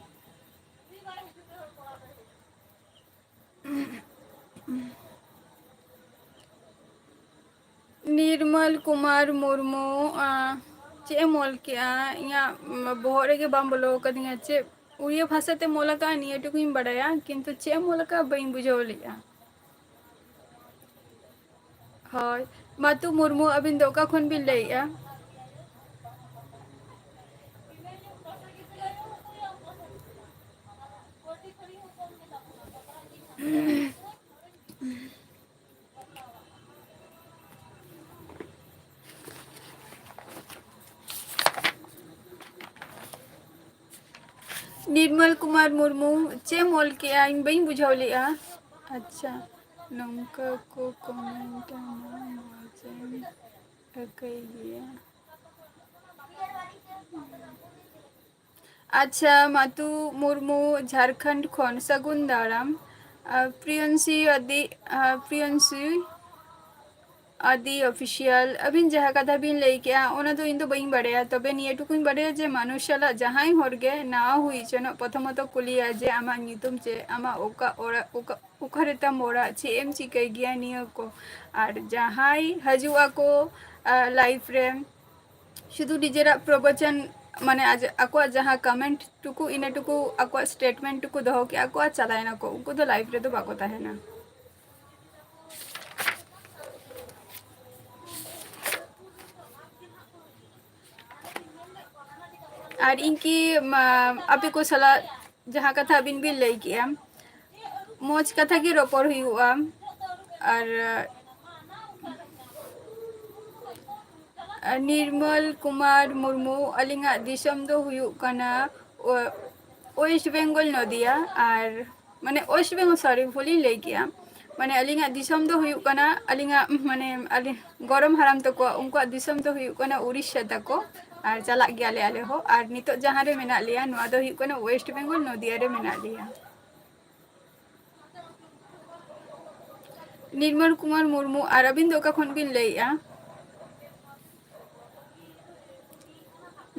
ᱱᱤᱨᱢᱚᱞ ᱠᱩᱢᱟᱨ ᱢᱩᱨᱢᱩ, ᱟ, ᱪᱮᱫ ᱮᱢ ᱚᱞ ᱠᱮᱜᱼᱟ? ᱤᱧᱟᱹᱜ, ᱩᱢ, ᱵᱚᱦᱚᱜ ᱨᱮᱜᱮ ᱵᱟᱢ ᱵᱚᱞᱚ ᱟᱠᱟᱫᱤᱧᱟ᱾ ᱪᱮᱫ ᱩᱲᱤᱭᱟ ᱵᱷᱟᱥᱟ ᱛᱮᱢ ᱚᱞ ᱟᱠᱟᱫᱼᱟ, ᱱᱤᱭᱟᱹ ᱴᱩᱠᱩᱧ ᱵᱟᱰᱟᱭᱟ, ᱠᱤᱱᱛᱩ ᱪᱮᱫ ᱮᱢ ᱚᱞ ᱟᱠᱟᱫᱼᱟ ᱵᱟᱹᱧ ᱵᱩᱡᱷᱟᱹᱣ ᱞᱮᱫᱼᱟ᱾ ᱦᱳᱭ, ᱢᱟᱛᱩ ᱢᱩᱨᱢᱩ, ᱟᱹᱵᱤᱱ ᱫᱚ ᱚᱠᱟ ᱠᱷᱚᱱ ᱵᱤᱱ ᱞᱟᱹᱭᱮᱫᱼᱟ? ᱱᱤᱨᱢᱚᱞ ᱠᱩᱢᱟᱨ ᱢᱩᱨᱢᱩ, ᱪᱮᱫ ᱮᱢ ᱚᱞ ᱠᱮᱜᱼᱟ? ᱤᱧ ᱵᱟᱹᱧ ᱵᱩᱡᱷᱟᱹᱣ ᱞᱮᱜᱼᱟ᱾ ᱟᱪᱪᱷᱟ, ᱱᱚᱝᱠᱟ ᱠᱚ ᱠᱚᱢᱮᱱᱴᱟ, ᱢᱚᱡᱽ ᱮᱢ ᱟᱹᱭᱠᱟᱹᱭ ᱜᱮᱭᱟ᱾ ᱟᱪᱪᱷᱟ, ᱢᱟᱛᱩ ᱢᱩᱨᱢᱩ, ᱡᱷᱟᱲᱠᱷᱚᱸᱰ ᱠᱷᱚᱱ, ᱥᱟᱹᱜᱩᱱ ᱫᱟᱨᱟᱢ᱾ ᱟᱨ ᱯᱨᱤᱭᱚᱱᱥᱤ ᱟᱫᱤ, ᱟᱨ ᱯᱨᱤᱭᱚᱱᱥᱤ ᱟᱫᱤ ᱚᱯᱷᱤᱥᱤᱭᱟᱞ, ᱟᱹᱵᱤᱱ ᱡᱟᱦᱟᱸ ᱠᱟᱛᱷᱟ ᱵᱤᱱ ᱞᱟᱹᱭ ᱠᱮᱜᱼᱟ, ᱚᱱᱟ ᱫᱚ ᱤᱧ ᱫᱚ ᱵᱟᱹᱧ ᱵᱟᱰᱟᱭᱟ᱾ ᱛᱚᱵᱮ ᱱᱤᱭᱟᱹ ᱴᱩᱠᱩᱧ ᱵᱟᱰᱟᱭᱟ ᱡᱮ ᱢᱟᱱᱩᱥ ᱥᱟᱞᱟᱜ ᱡᱟᱦᱟᱸᱭ ᱦᱚᱲ ᱜᱮ ᱱᱟᱣᱟ ᱦᱩᱭ ᱦᱚᱪᱚᱱᱚᱜ, ᱯᱨᱚᱛᱷᱚᱢᱚᱛᱚ ᱠᱩᱞᱤᱭᱟ ᱡᱮ, "ᱟᱢᱟᱜ ᱧᱩᱛᱩᱢ ᱪᱮᱫ? ᱟᱢᱟᱜ ᱚᱠᱟ ᱚᱲᱟᱜ, ᱚᱠᱟ, ᱚᱠᱟ ᱨᱮ ᱛᱟᱢ ᱚᱲᱟᱜ? ᱪᱮᱫ ᱮᱢ ᱪᱤᱠᱟᱹᱭ ᱜᱮᱭᱟ?" ᱱᱤᱭᱟᱹ ᱠᱚ᱾ ᱟᱨ ᱡᱟᱦᱟᱸᱭ ᱦᱤᱡᱩᱜ ᱟᱠᱚ, ᱟ, ᱞᱟᱭᱤᱯᱷ ᱨᱮ, ᱥᱩᱫᱷᱩ ᱱᱤᱡᱮᱨᱟᱜ ᱯᱨᱚᱵᱚᱪᱚᱱ, ᱢᱟᱱᱮ ᱟᱡ-, ᱟᱠᱚᱣᱟᱜ ᱡᱟᱦᱟᱸ ᱠᱚᱢᱮᱱᱴ ᱴᱩᱠᱩ, ᱤᱱᱟᱹ ᱴᱩᱠᱩ, ᱟᱠᱚᱣᱟᱜ ᱥᱴᱮᱴᱢᱮᱱᱴ ᱴᱩᱠᱩ ᱫᱚᱦᱚ ᱠᱮᱜᱼᱟ ᱠᱚ ᱟᱨ ᱪᱟᱞᱟᱣᱮᱱᱟ ᱠᱚ, ᱩᱱᱠᱩ ᱫᱚ ᱞᱟᱭᱤᱯᱷ ᱨᱮᱫᱚ ᱵᱟᱠᱚ ᱛᱟᱦᱮᱱᱟ᱾ ᱟᱨ ᱤᱧ ᱠᱤ, ᱢᱟ, ᱟᱯᱮ ᱠᱚ ᱥᱟᱞᱟᱜ ᱡᱟᱦᱟᱸ ᱠᱟᱛᱷᱟ ᱟᱹᱵᱤᱱ ᱵᱤᱱ ᱞᱟᱹᱭ ᱠᱮᱜᱼᱟ, ᱢᱚᱡᱽ ᱠᱟᱛᱷᱟ ᱜᱮ ᱨᱚᱯᱚᱲ ᱦᱩᱭᱩᱜᱼᱟ᱾ ᱟᱨ, ᱟᱨ ᱱᱤᱨᱢᱚᱞ ᱠᱩᱢᱟᱨ ᱢᱩᱨᱢᱩ, ᱟᱹᱞᱤᱧᱟᱜ ᱫᱤᱥᱚᱢ ᱫᱚ ᱦᱩᱭᱩᱜ ᱠᱟᱱᱟ ᱳ-, ᱳᱭᱮᱥᱴ ᱵᱮᱝᱜᱚᱞ, ᱱᱚᱫᱤᱭᱟ᱾ ᱟᱨ ᱢᱟᱱᱮ ᱳᱭᱮᱥᱴ ᱵᱮᱝᱜᱚᱞ, ᱥᱚᱨᱤ, ᱵᱷᱩᱞᱤᱧ ᱞᱟᱹᱭ ᱠᱮᱜᱼᱟ᱾ ᱢᱟᱱᱮ ᱟᱹᱞᱤᱧᱟᱜ ᱫᱤᱥᱚᱢ ᱫᱚ ᱦᱩᱭᱩᱜ ᱠᱟᱱᱟ, ᱟᱹᱞᱤᱧᱟᱜ ᱢᱟᱱᱮ ᱟᱹᱞᱤᱧ ᱜᱚᱲᱚᱢ ᱦᱟᱲᱟᱢ ᱛᱟᱠᱚᱣᱟᱜ, ᱩᱱᱠᱩᱣᱟᱜ ᱫᱤᱥᱚᱢ ᱫᱚ ᱦᱩᱭᱩᱜ ᱠᱟᱱᱟ ᱩᱲᱤᱥᱥᱟ ᱛᱟᱠᱚ᱾ ᱟᱨ ᱪᱟᱞᱟᱜ ᱜᱮᱭᱟᱞᱮ ᱟᱞᱮ ᱦᱚᱸ᱾ ᱟᱨ ᱱᱤᱛᱚᱜ ᱡᱟᱦᱟᱸ ᱨᱮ ᱢᱮᱱᱟᱜ ᱞᱮᱭᱟ, ᱱᱚᱣᱟ ᱫᱚ ᱦᱩᱭᱩᱜ ᱠᱟᱱᱟ ᱳᱭᱮᱥᱴ ᱵᱮᱝᱜᱚᱞ, ᱱᱚᱫᱤᱭᱟ ᱨᱮ ᱢᱮᱱᱟᱜ ᱞᱮᱭᱟ᱾ ᱱᱤᱨᱢᱚᱞ ᱠᱩᱢᱟᱨ ᱢᱩᱨᱢᱩ, ᱟᱨ ᱟᱹᱵᱤᱱ ᱫᱚ ᱚᱠᱟ ᱠᱷᱚᱱ ᱵᱤᱱ ᱞᱟᱹᱭᱮᱜᱼᱟ?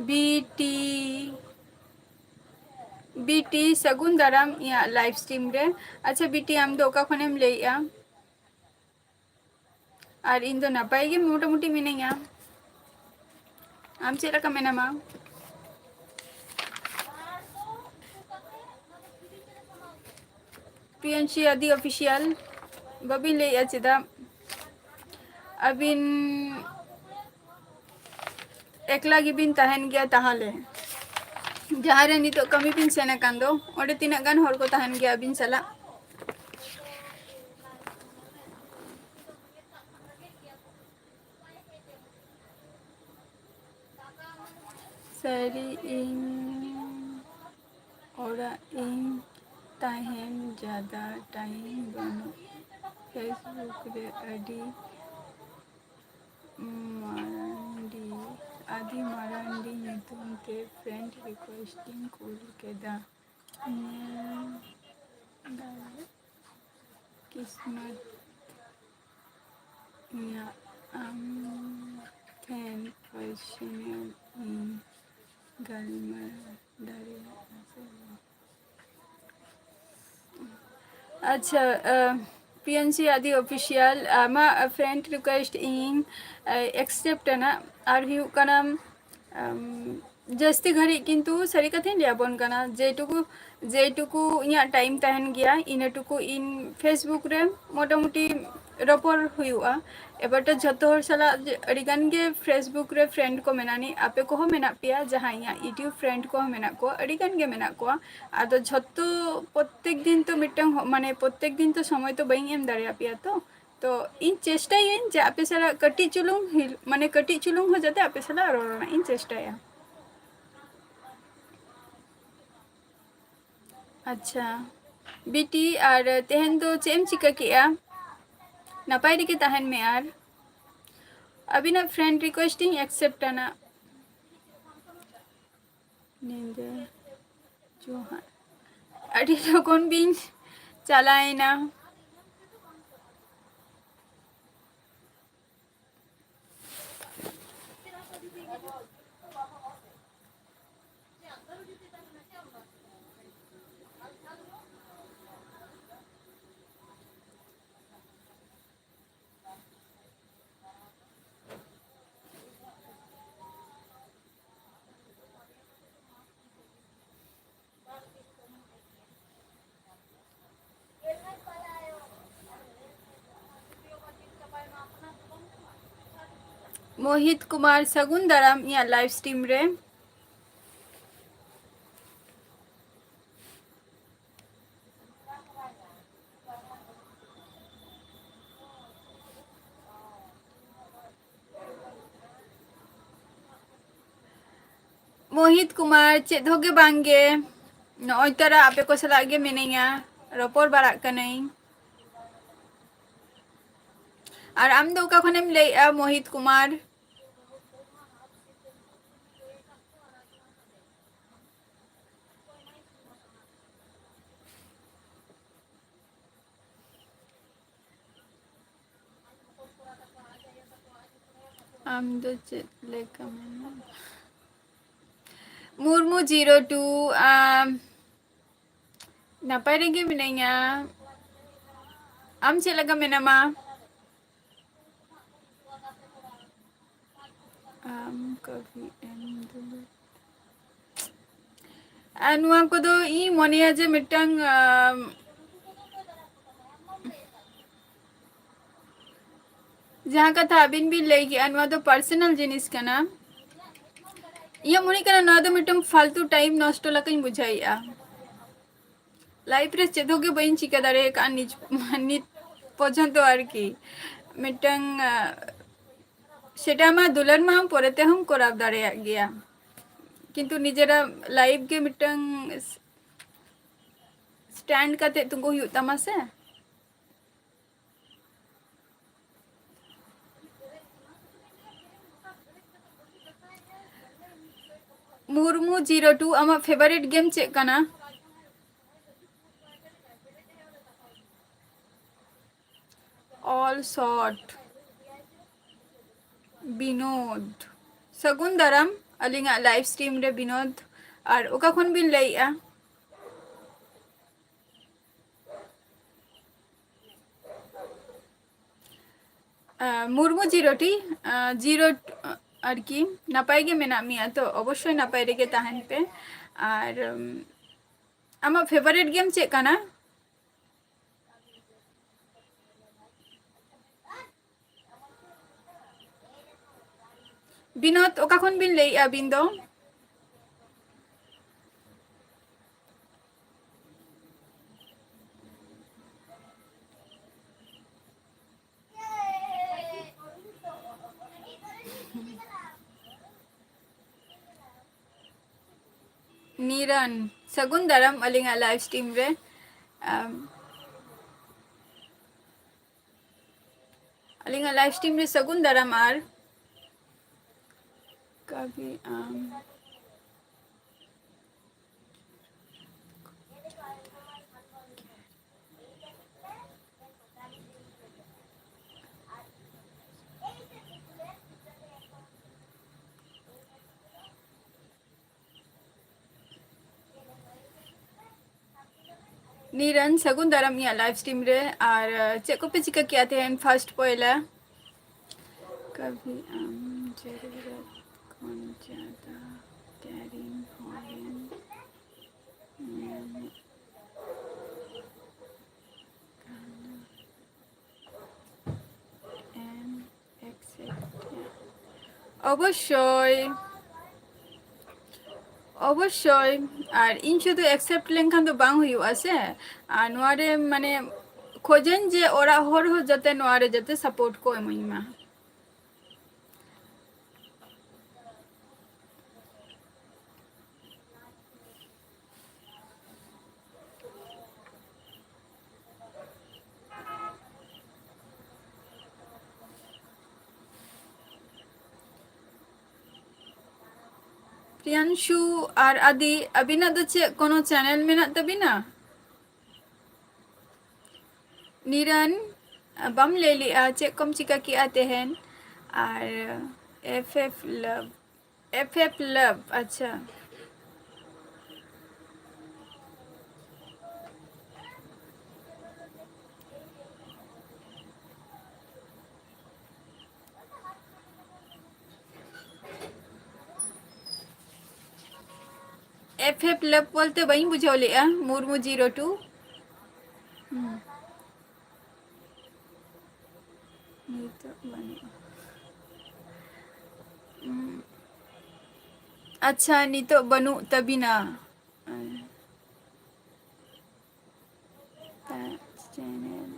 ᱵᱤᱴᱤ, ᱵᱤᱴᱤ, ᱥᱟᱹᱜᱩᱱ ᱫᱟᱨᱟᱢ ᱤᱧᱟᱹᱜ ᱞᱟᱭᱤᱵᱷ ᱥᱴᱨᱤᱢ ᱨᱮ᱾ ᱟᱪᱪᱷᱟ ᱵᱤᱴᱤ, ᱟᱢ ᱫᱚ ᱚᱠᱟ ᱠᱷᱚᱱᱮᱢ ᱞᱟᱹᱭᱮᱜᱼᱟ? ᱟᱨ ᱤᱧ ᱫᱚ ᱱᱟᱯᱟᱭ ᱜᱮ ᱢᱚᱴᱟᱢᱩᱴᱤ ᱢᱤᱱᱟᱹᱧᱟ᱾ ᱟᱢ ᱪᱮᱫ ᱞᱮᱠᱟ ᱢᱮᱱᱟᱢᱟ? ᱯᱤᱭᱟᱱᱥᱤ ᱟᱫᱤ ᱚᱯᱷᱤᱥᱤᱭᱟᱞ, ᱵᱟᱹᱵᱤᱱ ᱞᱟᱹᱭᱮᱜᱼᱟ ᱪᱮᱫᱟᱜ? ᱟᱹᱵᱤᱱ ᱮᱠᱞᱟ ᱜᱮᱵᱤᱱ ᱛᱟᱦᱮᱱ ᱜᱮᱭᱟ ᱛᱟᱦᱚᱞᱮ? ᱡᱟᱦᱟᱸ ᱨᱮ ᱱᱤᱛᱚᱜ ᱠᱟᱹᱢᱤ ᱵᱤᱱ ᱥᱮᱱ ᱟᱠᱟᱱ ᱫᱚ, ᱚᱸᱰᱮ ᱛᱤᱱᱟᱹᱜ ᱜᱟᱱ ᱦᱚᱲ ᱠᱚ ᱛᱟᱦᱮᱱ ᱜᱮᱭᱟ ᱟᱹᱵᱤᱱ ᱥᱟᱞᱟᱜ? ᱥᱟᱹᱨᱤ ᱤᱧ ᱚᱲᱟᱜ ᱤᱧ ᱛᱟᱦᱮᱱ, ᱡᱟᱫᱟ ᱴᱟᱭᱤᱢ ᱵᱟᱹᱱᱩᱜ᱾ Facebook ᱨᱮ ᱟᱹᱰᱤ ᱢᱟᱨᱟᱱᱰᱤ, ᱟᱹᱫᱤ ᱢᱟᱨᱟᱱᱰᱤ ᱧᱩᱛᱩᱢ ᱛᱮ friend request ᱤᱧ ᱠᱩᱞ ᱠᱮᱫᱟ᱾ ᱧᱮᱞ ᱫᱟᱲᱮ ᱠᱤᱥᱢᱚᱛ ᱤᱧᱟᱹᱜ ᱟᱢ ᱴᱷᱮᱱ personal ᱤᱧ ᱜᱟᱞᱢᱟᱨᱟᱣ ᱫᱟᱲᱮᱭᱟᱜᱼᱟ ᱥᱮ ᱵᱟᱝ? ᱟᱪᱪᱷᱟ, ᱯᱤᱭᱟᱱᱥᱤ ᱟᱫᱤ ᱚᱯᱷᱤᱥᱤᱭᱟᱞ, ᱟᱢᱟᱜ friend request ᱤᱧ accept ᱟᱱᱟ᱾ ᱟᱨ ᱦᱩᱭᱩᱜ ᱠᱟᱱᱟ, ᱟᱢ, ᱡᱟᱹᱥᱛᱤ ᱜᱷᱟᱹᱲᱤᱡ ᱠᱤᱱᱛᱩ ᱥᱟᱹᱨᱤ ᱠᱟᱛᱷᱟᱧ ᱞᱟᱹᱭ ᱟᱵᱚᱱ ᱠᱟᱱᱟ, ᱡᱮᱴᱩᱠᱩ, ᱡᱮᱴᱩᱠᱩ ᱤᱧᱟᱹᱜ ᱴᱟᱭᱤᱢ ᱛᱟᱦᱮᱱ ᱜᱮᱭᱟ, ᱤᱱᱟᱹᱴᱩᱠᱩ ᱤᱧ Facebook ᱨᱮ ᱢᱚᱴᱟᱢᱩᱴᱤ ᱨᱚᱯᱚᱲ ᱦᱩᱭᱩᱜᱼᱟ᱾ ᱮᱵᱟᱨ ᱛᱚ ᱡᱷᱚᱛᱚ ᱦᱚᱲ ᱥᱟᱞᱟᱜ ᱡᱮ ᱟᱹᱰᱤ ᱜᱟᱱ ᱜᱮ Facebook ᱨᱮ friend ᱠᱚ ᱢᱮᱱᱟᱜ ᱟᱹᱱᱤᱡ, ᱟᱯᱮ ᱠᱚᱦᱚᱸ ᱢᱮᱱᱟᱜ ᱯᱮᱭᱟ, ᱡᱟᱦᱟᱸ ᱤᱧᱟᱹᱜ YouTube friend ᱠᱚᱦᱚᱸ ᱢᱮᱱᱟᱜ ᱠᱚᱣᱟ, ᱟᱹᱰᱤ ᱜᱟᱱ ᱜᱮ ᱢᱮᱱᱟᱜ ᱠᱚᱣᱟ᱾ ᱟᱫᱚ ᱡᱷᱚᱛᱚ ᱯᱨᱚᱛᱛᱮᱠ ᱫᱤᱱ ᱛᱚ ᱢᱤᱫᱴᱟᱝ ᱦᱚ-, ᱢᱟᱱᱮ ᱯᱨᱚᱛᱛᱮᱠ ᱫᱤᱱ ᱛᱚ ᱥᱚᱢᱚᱭ ᱛᱚ ᱵᱟᱹᱧ ᱮᱢ ᱫᱟᱲᱮᱭᱟᱯᱮᱭᱟ ᱛᱚ᱾ ᱛᱚ ᱤᱧ ᱪᱮᱥᱴᱟᱭᱟᱹᱧ ᱡᱮ ᱟᱯᱮ ᱥᱟᱞᱟᱜ ᱠᱟᱹᱴᱤᱡ ᱪᱩᱞᱩᱝ ᱦᱤᱞ-, ᱢᱟᱱᱮ ᱠᱟᱹᱴᱤᱡ ᱪᱩᱞᱩᱝ ᱦᱚᱸ ᱡᱟᱛᱮ ᱟᱯᱮ ᱥᱟᱞᱟᱜ ᱨᱚᱲ ᱨᱮᱱᱟᱜ ᱤᱧ ᱪᱮᱥᱴᱟᱭᱟ᱾ ᱟᱪᱪᱷᱟ ᱵᱤᱴᱤ, ᱟᱨ ᱛᱮᱦᱮᱧ ᱫᱚ ᱪᱮᱫ ᱮᱢ ᱪᱤᱠᱟᱹ ᱠᱮᱜᱼᱟ? ᱱᱟᱯᱟᱭ ᱨᱮᱜᱮ ᱛᱟᱦᱮᱱ ᱢᱮ᱾ ᱟᱨ ᱟᱹᱵᱤᱱᱟᱜ friend request ᱤᱧ accept ᱟᱱᱟ᱾ ᱧᱤᱫᱟᱹ ᱡᱚᱦᱟᱨ᱾ ᱟᱹᱰᱤ ᱞᱚᱜᱚᱱ ᱵᱤᱱ ᱪᱟᱞᱟᱣᱮᱱᱟ᱾ ᱢᱳᱦᱤᱛ ᱠᱩᱢᱟᱨ, ᱥᱟᱹᱜᱩᱱ ᱫᱟᱨᱟᱢ ᱤᱧᱟᱹᱜ live stream ᱨᱮ᱾ ᱢᱳᱦᱤᱛ ᱠᱩᱢᱟᱨ, ᱪᱮᱫ ᱦᱚᱸ ᱜᱮ ᱵᱟᱝ ᱜᱮ, ᱱᱚᱜᱼᱚᱭ ᱛᱚᱨᱟ ᱟᱯᱮ ᱠᱚ ᱥᱟᱞᱟᱜ ᱜᱮ ᱢᱤᱱᱟᱹᱧᱟ, ᱨᱚᱯᱚᱲ ᱵᱟᱲᱟᱜ ᱠᱟᱹᱱᱟᱹᱧ᱾ ᱟᱨ ᱟᱢ ᱫᱚ ᱚᱠᱟ ᱠᱷᱚᱱᱮᱢ ᱞᱟᱹᱭᱮᱜᱼᱟ, ᱢᱳᱦᱤᱛ ᱠᱩᱢᱟᱨ? ᱟᱢ ᱫᱚ ᱪᱮᱫ ᱞᱮᱠᱟ ᱢᱮᱱᱟᱢᱟ? ᱢᱩᱨᱢᱩ zero two, ᱟᱢ ᱱᱟᱯᱟᱭ ᱨᱮᱜᱮ ᱢᱤᱱᱟᱹᱧᱟ᱾ ᱟᱢ ᱪᱮᱫ ᱞᱮᱠᱟ ᱢᱮᱱᱟᱢᱟ? ᱟᱢ ᱠᱟᱹᱵᱷᱤ ᱮᱢ ᱫᱩᱞᱟᱹᱲ᱾ ᱟᱨ ᱱᱚᱣᱟ ᱠᱚᱫᱚ ᱤᱧ ᱢᱚᱱᱮᱭᱟ ᱡᱮ ᱢᱤᱫᱴᱟᱝ, ᱟᱢ, ᱡᱟᱦᱟᱸ ᱠᱟᱛᱷᱟ ᱟᱹᱵᱤᱱ ᱵᱤᱱ ᱞᱟᱹᱭ ᱠᱮᱜᱼᱟ, ᱱᱚᱣᱟ ᱫᱚ personal ᱡᱤᱱᱤᱥ ᱠᱟᱱᱟ᱾ ᱤᱧᱟᱹᱜ ᱢᱚᱱᱮ ᱠᱟᱱᱟ ᱱᱚᱣᱟ ᱫᱚ ᱢᱤᱫᱴᱟᱝ ᱯᱷᱟᱞᱛᱩ time ᱱᱚᱥᱴᱚ ᱞᱮᱠᱟᱧ ᱵᱩᱡᱷᱟᱹᱣᱮᱫᱼᱟ᱾ Life ᱨᱮ ᱪᱮᱫ ᱦᱚᱸ ᱜᱮ ᱵᱟᱹᱧ ᱪᱤᱠᱟᱹ ᱫᱟᱲᱮ ᱟᱠᱟᱫᱼᱟ ᱱᱤᱛ, ᱱᱤᱛ ᱯᱚᱨᱡᱚᱱᱛᱚ ᱟᱨᱠᱤ᱾ ᱢᱤᱫᱴᱟᱝ, ᱟ, ᱥᱮᱴᱟ ᱢᱟ ᱫᱩᱞᱟᱹᱲ ᱢᱟ ᱟᱢ ᱯᱚᱨᱮ ᱛᱮᱦᱚᱸᱢ ᱠᱚᱨᱟᱣ ᱫᱟᱲᱮᱭᱟᱜ ᱜᱮᱭᱟ, ᱠᱤᱱᱛᱩ ᱱᱤᱡᱮᱨᱟᱜ life ᱜᱮ ᱢᱤᱫᱴᱟᱝ stand ᱠᱟᱛᱮ ᱛᱤᱸᱜᱩ ᱦᱩᱭᱩᱜ ᱛᱟᱢᱟ ᱥᱮ᱾ ᱢᱩᱨᱢᱩ zero two, ᱟᱢᱟᱜ favourite game ᱪᱮᱫ ᱠᱟᱱᱟ? All shot. ᱵᱤᱱᱳᱫ, ᱥᱟᱹᱜᱩᱱ ᱫᱟᱨᱟᱢ ᱟᱹᱞᱤᱧᱟᱜ live stream ᱨᱮ ᱵᱤᱱᱳᱫ᱾ ᱟᱨ ᱚᱠᱟ ᱠᱷᱚᱱ ᱵᱤᱱ ᱞᱟᱹᱭᱮᱜᱼᱟ? ᱟᱸ, ᱢᱩᱨᱢᱩ zero two, ᱟᱸ, zero, ᱟᱸ, ᱟᱨᱠᱤ, ᱱᱟᱯᱟᱭ ᱜᱮ ᱢᱮᱱᱟᱜ ᱢᱮᱭᱟ ᱛᱚ? ᱚᱵᱚᱥᱥᱳᱭ ᱱᱟᱯᱟᱭ ᱨᱮᱜᱮ ᱛᱟᱦᱮᱱ ᱯᱮ᱾ ᱟᱨ, ᱩᱢ, ᱟᱢᱟᱜ favourite game ᱪᱮᱫ ᱠᱟᱱᱟ? ᱵᱤᱱᱳᱫ, ᱚᱠᱟ ᱠᱷᱚᱱ ᱵᱤᱱ ᱞᱟᱹᱭᱮᱜᱼᱟ ᱟᱹᱵᱤᱱ ᱫᱚ? ᱱᱤᱨᱟᱱ, ᱥᱟᱹᱜᱩᱱ ᱫᱟᱨᱟᱢ ᱟᱹᱞᱤᱧᱟᱜ live stream ᱨᱮ᱾ ᱟᱢ, ᱟᱹᱞᱤᱧᱟᱜ live stream ᱨᱮ ᱥᱟᱹᱜᱩᱱ ᱫᱟᱨᱟᱢ᱾ ᱟᱨ ᱠᱟᱵᱤ, ᱟᱢ, ᱱᱤᱨᱟᱱ, ᱥᱟᱹᱜᱩᱱ ᱫᱟᱨᱟᱢ ᱤᱧᱟᱹᱜ live stream ᱨᱮ᱾ ᱟᱨ, ᱟᱸ, ᱪᱮᱫ ᱠᱚᱯᱮ ᱪᱤᱠᱟᱹ ᱠᱮᱜᱼᱟ ᱛᱮᱦᱮᱧ first ᱯᱚᱭᱞᱟ? ᱠᱟᱵᱷᱤ ᱟᱢ ᱡᱟᱹᱨᱩᱨᱟᱛ ᱠᱷᱚᱱ ᱡᱟᱫᱟ caring ᱦᱚᱲᱮᱢ ᱧᱟᱢᱮᱫ ᱠᱟᱱᱟ᱾ ᱮᱢ accept ᱮᱫᱟ? ᱚᱵᱚᱥᱥᱳᱭ, ᱚᱵᱚᱥᱥᱳᱭ᱾ ᱟᱨ ᱤᱧ ᱥᱩᱫᱷᱩ accept ᱞᱮᱱᱠᱷᱟᱱ ᱫᱚ ᱵᱟᱝ ᱦᱩᱭᱩᱜᱼᱟ ᱥᱮ, ᱟᱨ ᱱᱚᱣᱟ ᱨᱮ ᱢᱟᱱᱮ ᱠᱷᱚᱡᱟᱹᱧ ᱡᱮ ᱚᱲᱟᱜ ᱦᱚᱲ ᱦᱚᱸ ᱡᱟᱛᱮ ᱱᱚᱣᱟ ᱨᱮ ᱡᱟᱛᱮ support ᱠᱚ ᱮᱢᱟᱹᱧ ᱢᱟ᱾ ᱯᱨᱤᱭᱟᱱᱥᱩ ᱟᱨ ᱟᱫᱤ, ᱟᱹᱵᱤᱱᱟᱜ ᱫᱚ ᱪᱮᱫ ᱠᱳᱱᱳ channel ᱢᱮᱱᱟᱜ ᱛᱟᱹᱵᱤᱱᱟ? ᱱᱤᱨᱟᱱ, ᱵᱟᱢ ᱞᱟᱹᱭ ᱞᱮᱜᱼᱟ ᱪᱮᱫ ᱠᱚᱢ ᱪᱤᱠᱟᱹ ᱠᱮᱜᱼᱟ ᱛᱮᱦᱮᱧ? ᱟᱨ F F love, F F love, ᱟᱪᱪᱷᱟ᱾ F F love ᱵᱚᱞᱛᱮ ᱵᱟᱹᱧ ᱵᱩᱡᱷᱟᱹᱣ ᱞᱮᱜᱼᱟ, ᱢᱩᱨᱢᱩ zero two᱾ ᱦᱩᱸ᱾ ᱱᱤᱛᱚᱜ ᱵᱟᱹᱱᱩᱜᱼᱟ᱾ ᱩᱸ, ᱟᱪᱪᱷᱟ, ᱱᱤᱛᱚᱜ ᱵᱟᱹᱱᱩᱜ ᱛᱟᱹᱵᱤᱱᱟ᱾ ᱛᱟ-, ᱪᱮᱱᱮᱞ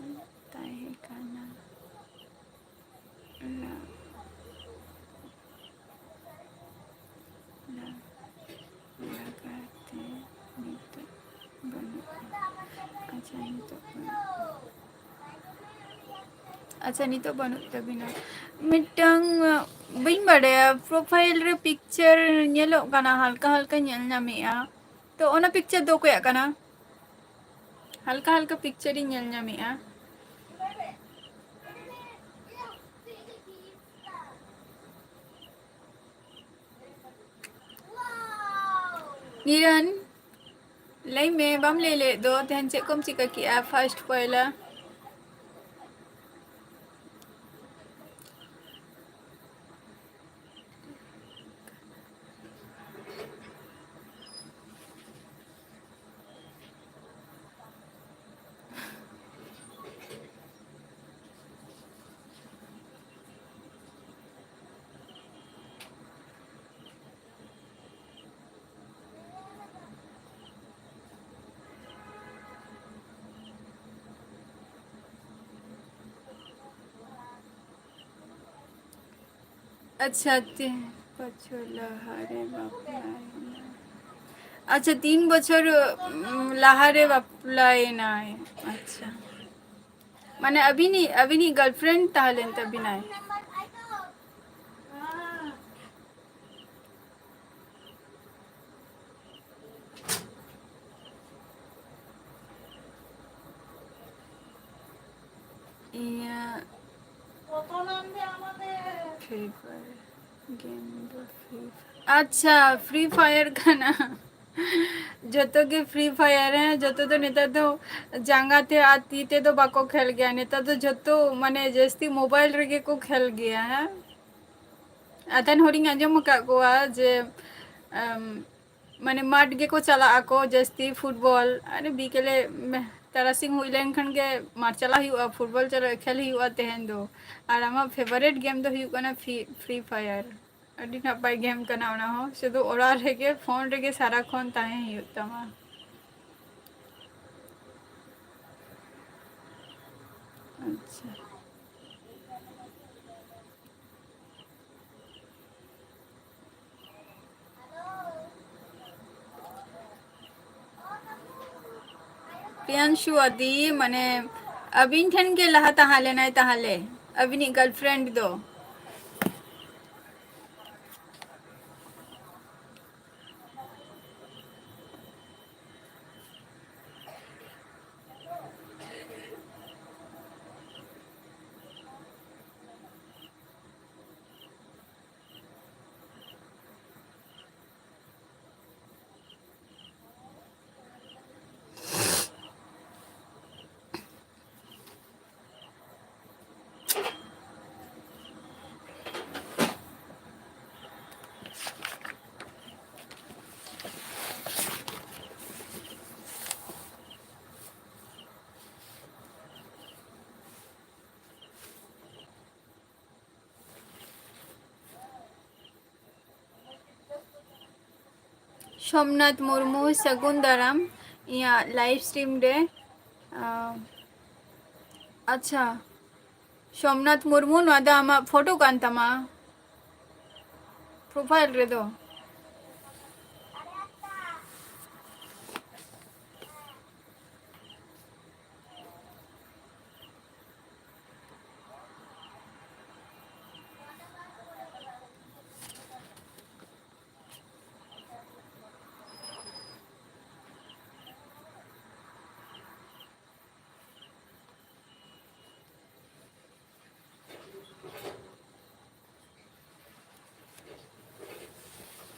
ᱛᱟᱦᱮᱸ ᱠᱟᱱᱟ᱾ ᱞᱟ-, ᱞᱟ-, ᱞᱟᱜᱟᱛᱮ ᱱᱤᱛᱚᱜ ᱵᱟᱹᱱᱩᱜᱼᱟ᱾ ᱟᱪᱪᱷᱟ, ᱱᱤᱛᱚᱜ ᱵᱟᱹᱱᱩᱜᱼᱟ᱾ ᱟᱪᱪᱷᱟ, ᱱᱤᱛᱚᱜ ᱵᱟᱹᱱᱩᱜ ᱛᱟᱵᱤᱱᱟ᱾ ᱢᱤᱫᱴᱟᱝ, ᱵᱟᱹᱧ ᱵᱟᱰᱟᱭᱟ, profile ᱨᱮ picture ᱧᱮᱞᱚᱜ ᱠᱟᱱᱟ, ᱦᱟᱞᱠᱟ ᱦᱟᱞᱠᱟ ᱧᱮᱞ ᱧᱟᱢᱮᱜᱼᱟ᱾ ᱛᱚ, ᱚᱱᱟ picture ᱫᱚ ᱚᱠᱚᱭᱟᱜ ᱠᱟᱱᱟ? ᱦᱟᱞᱠᱟ ᱦᱟᱞᱠᱟ picture ᱤᱧ ᱧᱮᱞ ᱧᱟᱢᱮᱜᱼᱟ᱾ ᱱᱤᱨᱚᱱ, ᱞᱟᱹᱭ ᱢᱮ, ᱵᱟᱢ ᱞᱟᱹᱭ ᱞᱮᱫ ᱫᱚ, ᱛᱮᱦᱮᱧ ᱪᱮᱫ ᱠᱚᱢ ᱪᱤᱠᱟᱹ ᱠᱮᱜᱼᱟ first ᱯᱚᱭᱞᱟ? ᱟᱪᱪᱷᱟ, ᱛᱤᱱ ᱵᱚᱪᱷᱚᱨ ᱞᱟᱦᱟᱨᱮ ᱵᱟᱯᱞᱟᱭᱮᱱᱟ᱾ ᱟᱪᱪᱷᱟ, ᱛᱤᱱ ᱵᱚᱪᱷᱚᱨ, ᱩᱢ, ᱞᱟᱦᱟᱨᱮ ᱵᱟᱯᱞᱟᱭᱮᱱᱟᱭ᱾ ᱟᱪᱪᱷᱟ, ᱢᱟᱱᱮ ᱟᱹᱵᱤᱱᱤᱡ, ᱟᱹᱵᱤᱱᱤᱡ girlfriend ᱛᱟᱦᱮᱸ ᱞᱮᱱ ᱛᱟᱹᱵᱤᱱᱟᱭ᱾ ᱤᱧᱟᱹᱜ favorite game ᱫᱚ Free Fire᱾ ᱟᱪᱪᱷᱟ, Free Fire ᱠᱟᱱᱟ᱾ ᱡᱚᱛᱚ ᱜᱮ Free Fire, ᱦᱮᱸ, ᱡᱚᱛᱚ ᱫᱚ ᱱᱮᱛᱟᱨ ᱫᱚ ᱡᱟᱸᱜᱟ ᱛᱮ ᱟᱨ ᱛᱤ ᱛᱮᱫᱚ ᱵᱟᱠᱚ ᱠᱷᱮᱞ ᱜᱮᱭᱟ᱾ ᱱᱮᱛᱟᱨ ᱫᱚ ᱡᱚᱛᱚ, ᱢᱟᱱᱮ, ᱡᱟᱹᱥᱛᱤ mobile ᱨᱮᱜᱮ ᱠᱚ ᱠᱷᱮᱞ ᱜᱮᱭᱟ, ᱦᱮᱸ᱾ ᱟᱫᱷᱮᱱ ᱦᱚᱲᱤᱧ ᱟᱸᱡᱚᱢ ᱟᱠᱟᱫ ᱠᱚᱣᱟ ᱡᱮ, ᱟᱢ, ᱢᱟᱱᱮ, ᱢᱟᱴᱷ ᱜᱮᱠᱚ ᱪᱟᱞᱟᱜ ᱟᱠᱚ ᱡᱟᱹᱥᱛᱤ football᱾ ᱟᱨ ᱵᱤᱠᱮᱞᱮ, ᱢᱮ-, ᱛᱟᱨᱟᱥᱤᱧ ᱦᱩᱭ ᱞᱮᱱᱠᱷᱟᱱ ᱜᱮ ᱢᱟᱴᱷ ᱪᱟᱞᱟᱜ ᱦᱩᱭᱩᱜᱼᱟ, football ᱪᱟᱞᱟᱜ, ᱠᱷᱮᱞ ᱦᱩᱭᱩᱜᱼᱟ ᱛᱮᱦᱮᱧ ᱫᱚ᱾ ᱟᱨ ᱟᱢᱟᱜ favorite game ᱫᱚ ᱦᱩᱭᱩᱜ ᱠᱟᱱᱟ Free, Free Fire᱾ ᱟᱹᱰᱤ ᱱᱟᱯᱟᱭ ᱜᱮᱢ ᱠᱟᱱᱟ ᱚᱱᱟ ᱦᱚᱸ, ᱥᱩᱫᱷᱩ ᱚᱲᱟᱜ ᱨᱮᱜᱮ ᱯᱷᱳᱱ ᱨᱮᱜᱮ ᱥᱟᱨᱟᱠᱷᱚᱱ ᱛᱟᱦᱮᱸ ᱦᱩᱭᱩᱜ ᱛᱟᱢᱟ᱾ ᱟᱪᱪᱷᱟ᱾ ᱯᱨᱤᱭᱟᱝᱥᱩ ᱟᱫᱤ, ᱢᱟᱱᱮ, ᱟᱹᱵᱤᱱ ᱴᱷᱮᱱ ᱜᱮ ᱞᱟᱦᱟ ᱛᱟᱦᱮᱸ ᱞᱮᱱᱟᱭ ᱛᱟᱦᱚᱞᱮ, ᱟᱹᱵᱤᱱᱤᱡ girlfriend ᱫᱚ? ᱥᱳᱢᱱᱟᱛᱷ ᱢᱩᱨᱢᱩ, ᱥᱟᱹᱜᱩᱱ ᱫᱟᱨᱟᱢ ᱤᱧᱟᱹᱜ live stream ᱨᱮ᱾ ᱟᱸ, ᱟᱪᱪᱷᱟ, ᱥᱳᱢᱱᱟᱛᱷ ᱢᱩᱨᱢᱩ, ᱱᱚᱣᱟ ᱫᱚ ᱟᱢᱟᱜ ᱯᱷᱳᱴᱳ ᱠᱟᱱ ᱛᱟᱢᱟ, profile ᱨᱮᱫᱚ᱾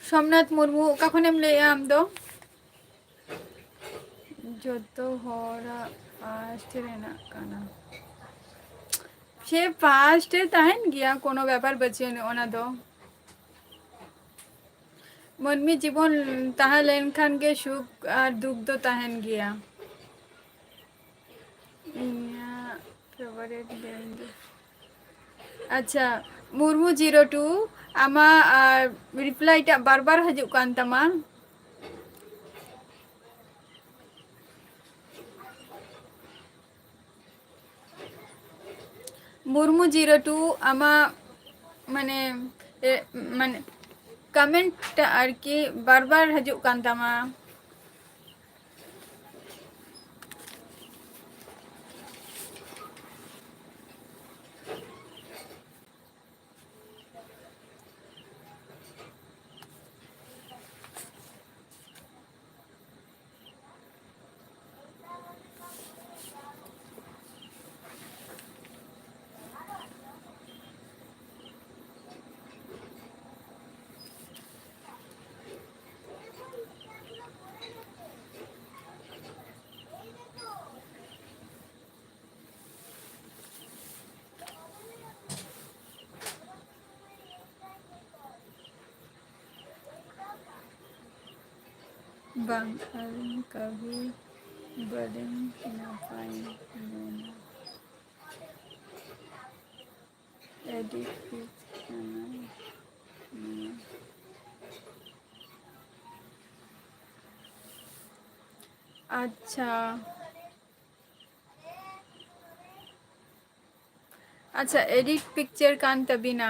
ᱥᱳᱢᱱᱟᱛᱷ ᱢᱩᱨᱢᱩ, ᱚᱠᱟ ᱠᱷᱚᱱᱮᱢ ᱞᱟᱹᱭᱮᱜᱼᱟ ᱟᱢ ᱫᱚ? ᱡᱚᱛᱚ ᱦᱚᱲᱟᱜ past ᱨᱮᱱᱟᱜ ᱠᱟᱱᱟ᱾ ᱥᱮ past ᱨᱮ ᱛᱟᱦᱮᱱ ᱜᱮᱭᱟ, ᱠᱳᱱᱳ ᱵᱮᱯᱟᱨ ᱵᱟᱹᱪᱩᱜ ᱟᱹᱱᱤᱡ ᱚᱱᱟ ᱫᱚ᱾ ᱢᱟᱹᱱᱢᱤ ᱡᱤᱵᱚᱱ ᱛᱟᱦᱮᱸ ᱞᱮᱱᱠᱷᱟᱱ ᱜᱮ ᱥᱩᱠ ᱟᱨ ᱫᱩᱠ ᱫᱚ ᱛᱟᱦᱮᱱ ᱜᱮᱭᱟ᱾ ᱤᱧᱟᱹᱜ favourite game ᱫᱚ, ᱟᱪᱪᱷᱟ, ᱢᱩᱨᱢᱩ zero two, ᱟᱢᱟᱜ, ᱟᱨ, reply ᱴᱟᱜ ᱵᱟᱨ ᱵᱟᱨ ᱦᱤᱡᱩᱜ ᱠᱟᱱ ᱛᱟᱢᱟ᱾ ᱢᱩᱨᱢᱩ ᱡᱤᱨᱳ ᱴᱩ, ᱟᱢᱟᱜ, ᱢᱟᱱᱮ, ᱮ, ᱢᱟᱱᱮ, comment ᱴᱟᱜ ᱟᱨᱠᱤ ᱵᱟᱨ ᱵᱟᱨ ᱦᱤᱡᱩᱜ ᱠᱟᱱ ᱛᱟᱢᱟ᱾ ᱵᱟᱝ, ᱟᱹᱞᱤᱧ ᱠᱟᱹᱵᱷᱤ ᱵᱟᱹᱞᱤᱧ ᱱᱟᱯᱟᱭ ᱞᱮᱱᱟ᱾ Edit ᱯᱤᱪ ᱠᱟᱱᱟ ᱱᱤᱭᱟᱹ᱾ ᱟᱪᱪᱷᱟ, ᱟᱪᱪᱷᱟ, edit picture ᱠᱟᱱ ᱛᱟᱵᱤᱱᱟ᱾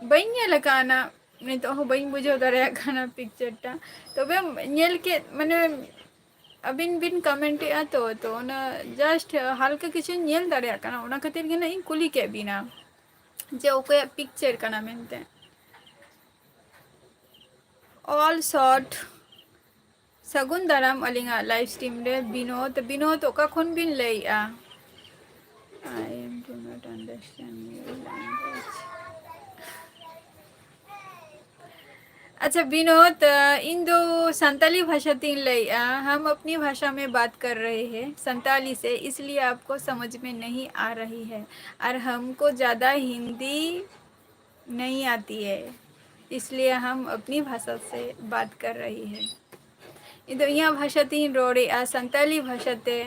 ᱵᱟᱹᱧ ᱧᱮᱞ ᱟᱠᱟᱫᱼᱟ ᱱᱟ, ᱱᱤᱛᱚᱜ ᱦᱚᱸ ᱵᱟᱹᱧ ᱵᱩᱡᱷᱟᱹᱣ ᱫᱟᱲᱮᱭᱟᱜ ᱠᱟᱱᱟ picture ᱴᱟ᱾ ᱛᱚᱵᱮ ᱧᱮᱞ ᱠᱮᱫ, ᱢᱟᱱᱮ, ᱟᱹᱵᱤᱱ ᱵᱤᱱ comment ᱮᱫᱼᱟ ᱛᱚ, ᱛᱚ ᱚᱱᱟ just ᱦᱟᱞᱠᱟ ᱠᱤᱪᱷᱩᱧ ᱧᱮᱞ ᱫᱟᱲᱮᱭᱟᱜ ᱠᱟᱱᱟ, ᱚᱱᱟ ᱠᱷᱟᱹᱛᱤᱨ ᱜᱮ ᱱᱟᱜ ᱤᱧ ᱠᱩᱞᱤ ᱠᱮᱫ ᱵᱤᱱᱟ ᱡᱮ ᱚᱠᱚᱭᱟᱜ picture ᱠᱟᱱᱟ ᱢᱮᱱᱛᱮ᱾ All shot᱾ ᱥᱟᱹᱜᱩᱱ ᱫᱟᱨᱟᱢ ᱟᱹᱞᱤᱧᱟᱜ live stream ᱨᱮ᱾ ᱵᱤᱱᱳᱫ, ᱵᱤᱱᱳᱫ, ᱚᱠᱟ ᱠᱷᱚᱱ ᱵᱤᱱ ᱞᱟᱹᱭᱮᱜᱼᱟ? I do not understand your language. ᱟᱪᱪᱷᱟ ᱵᱤᱱᱳᱫ, ᱤᱧ ᱫᱚ ᱥᱟᱱᱛᱟᱞᱤ ᱵᱷᱟᱥᱟ ᱛᱤᱧ ᱞᱟᱹᱭᱮᱜᱼᱟ, हम अपनी भाषा में बात कर रहे हैं संताली से, इसलिए आपको समझ में नहीं आ रही है, और हमको ज़्यादा हिंदी नहीं आती है, इसलिए हम अपनी भाषा से बात कर रही है। ᱤᱧ ᱫᱚ ᱤᱧᱟᱹᱜ ᱵᱷᱟᱥᱟ ᱛᱤᱧ ᱨᱚᱲᱮᱜᱼᱟ, ᱥᱟᱱᱛᱟᱞᱤ ᱵᱷᱟᱥᱟ ᱛᱮ᱾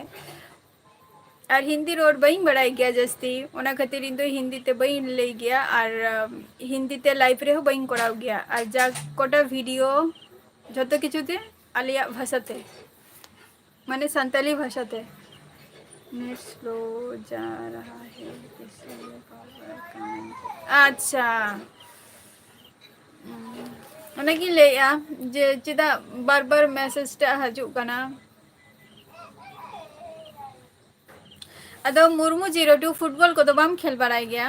ᱟᱨ ᱦᱤᱱᱫᱤ ᱨᱚᱲ ᱵᱟᱹᱧ ᱵᱟᱲᱟᱭ ᱜᱮᱭᱟ ᱡᱟᱹᱥᱛᱤ, ᱚᱱᱟ ᱠᱷᱟᱹᱛᱤᱨ ᱤᱧ ᱫᱚ ᱦᱤᱱᱫᱤ ᱛᱮ ᱵᱟᱹᱧ ᱞᱟᱹᱭ ᱜᱮᱭᱟ, ᱟᱨ ᱟᱢ, ᱦᱤᱱᱫᱤ ᱛᱮ live ᱨᱮᱦᱚᱸ ᱵᱟᱹᱧ ᱠᱚᱨᱟᱣ ᱜᱮᱭᱟ᱾ ᱟᱨ ᱡᱟ ᱠᱚᱴᱟ video, ᱡᱷᱚᱛᱚ ᱠᱤᱪᱷᱩ ᱛᱮ ᱟᱞᱮᱭᱟᱜ ᱵᱷᱟᱥᱟ ᱛᱮ, ᱢᱟᱱᱮ ᱥᱟᱱᱛᱟᱞᱤ ᱵᱷᱟᱥᱟ ᱛᱮ᱾ Net slow ᱡᱟ ᱨᱟᱦᱟ ᱦᱮ, ᱤᱥᱞᱤᱭᱮ ᱵᱟᱨ ᱵᱟᱨ ᱠᱟᱱᱮᱠᱴ᱾ ᱟᱪᱪᱷᱟ, ᱚᱱᱟᱜᱤᱧ ᱞᱟᱹᱭᱮᱜᱼᱟ ᱡᱮ ᱪᱮᱫᱟᱜ ᱵᱟᱨ ᱵᱟᱨ message ᱴᱟᱜ ᱦᱤᱡᱩᱜ ᱠᱟᱱᱟ᱾ ᱟᱫᱚ ᱢᱩᱨᱢᱩ zero two, football ᱠᱚᱫᱚ ᱵᱟᱢ ᱠᱷᱮᱞ ᱵᱟᱲᱟᱭ ᱜᱮᱭᱟ?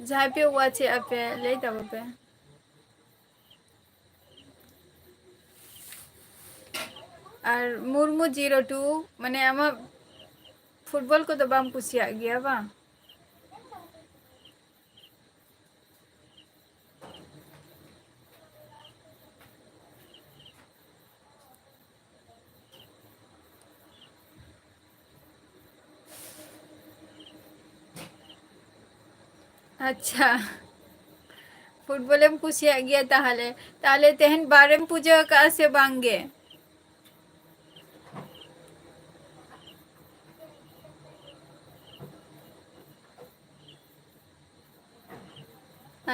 ᱡᱟᱦᱟᱸᱭ ᱯᱮ watch ᱮᱜᱼᱟ ᱯᱮ, ᱞᱟᱹᱭ ᱛᱟᱵᱚ ᱯᱮ᱾ ᱟᱨ ᱢᱩᱨᱢᱩ zero two, ᱢᱟᱱᱮ ᱟᱢᱟᱜ football ᱠᱚᱫᱚ ᱵᱟᱢ ᱠᱩᱥᱤᱭᱟᱜ ᱜᱮᱭᱟ ᱵᱟᱝ? ᱟᱪᱪᱷᱟ, football ᱮᱢ ᱠᱩᱥᱤᱭᱟᱜ ᱜᱮᱭᱟ ᱛᱟᱦᱞᱮ᱾ ᱛᱟᱦᱞᱮ ᱛᱮᱦᱮᱧ ᱵᱟᱨᱮᱢ ᱯᱩᱡᱟᱹ ᱟᱠᱟᱜᱼᱟ ᱥᱮ ᱵᱟᱝ ᱜᱮ?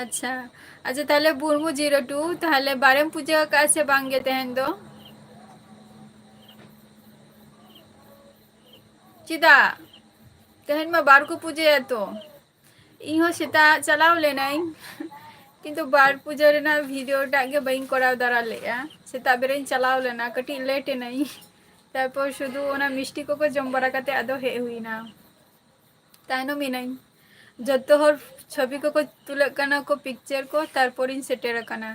ᱟᱪᱪᱷᱟ, ᱟᱪᱪᱷᱟ, ᱛᱟᱦᱞᱮ ᱵᱩᱨᱢᱩ zero two, ᱛᱟᱦᱞᱮ ᱵᱟᱨᱮᱢ ᱯᱩᱡᱟᱹ ᱟᱠᱟᱜᱼᱟ ᱥᱮ ᱵᱟᱝ ᱜᱮ ᱛᱮᱦᱮᱧ ᱫᱚ? ᱪᱮᱫᱟᱜ? ᱛᱮᱦᱮᱧ ᱢᱟ ᱵᱟᱨ ᱠᱚ ᱯᱩᱡᱟᱹᱭᱟ ᱛᱚ᱾ ᱤᱧ ᱦᱚᱸ ᱥᱮᱛᱟᱜ ᱪᱟᱞᱟᱣ ᱞᱮᱱᱟᱹᱧ, ᱠᱤᱱᱛᱩ ᱵᱟᱨ ᱯᱩᱡᱟᱹ ᱨᱮᱱᱟᱜ ᱵᱷᱤᱰᱤᱭᱳ ᱴᱟᱜ ᱜᱮ ᱵᱟᱹᱧ ᱠᱚᱨᱟᱣ ᱫᱟᱨᱟ ᱞᱮᱫᱼᱟ᱾ ᱥᱮᱛᱟᱜ ᱵᱮᱨᱟᱧ ᱪᱟᱞᱟᱣ ᱞᱮᱱᱟ, ᱠᱟᱹᱴᱤᱡ ᱞᱮᱴ ᱮᱱᱟᱹᱧ᱾ ᱛᱟᱨᱯᱚᱨ ᱥᱩᱫᱷᱩ ᱚᱱᱟ ᱢᱤᱥᱴᱤ ᱠᱚᱠᱚ ᱡᱚᱢ ᱵᱟᱲᱟ ᱠᱟᱛᱮ ᱟᱫᱚ ᱦᱮᱡ ᱦᱩᱭᱱᱟ, ᱛᱟᱭᱱᱚᱢ ᱮᱱᱟᱹᱧ᱾ ᱡᱚᱛᱚ ᱦᱚᱲ ᱪᱷᱚᱵᱤ ᱠᱚᱠᱚ ᱛᱩᱞᱟᱹᱜ ᱠᱟᱱᱟ ᱠᱚ, ᱯᱤᱠᱪᱟᱨ ᱠᱚ, ᱛᱟᱨᱯᱚᱨᱤᱧ ᱥᱮᱴᱮᱨ ᱟᱠᱟᱱᱟ᱾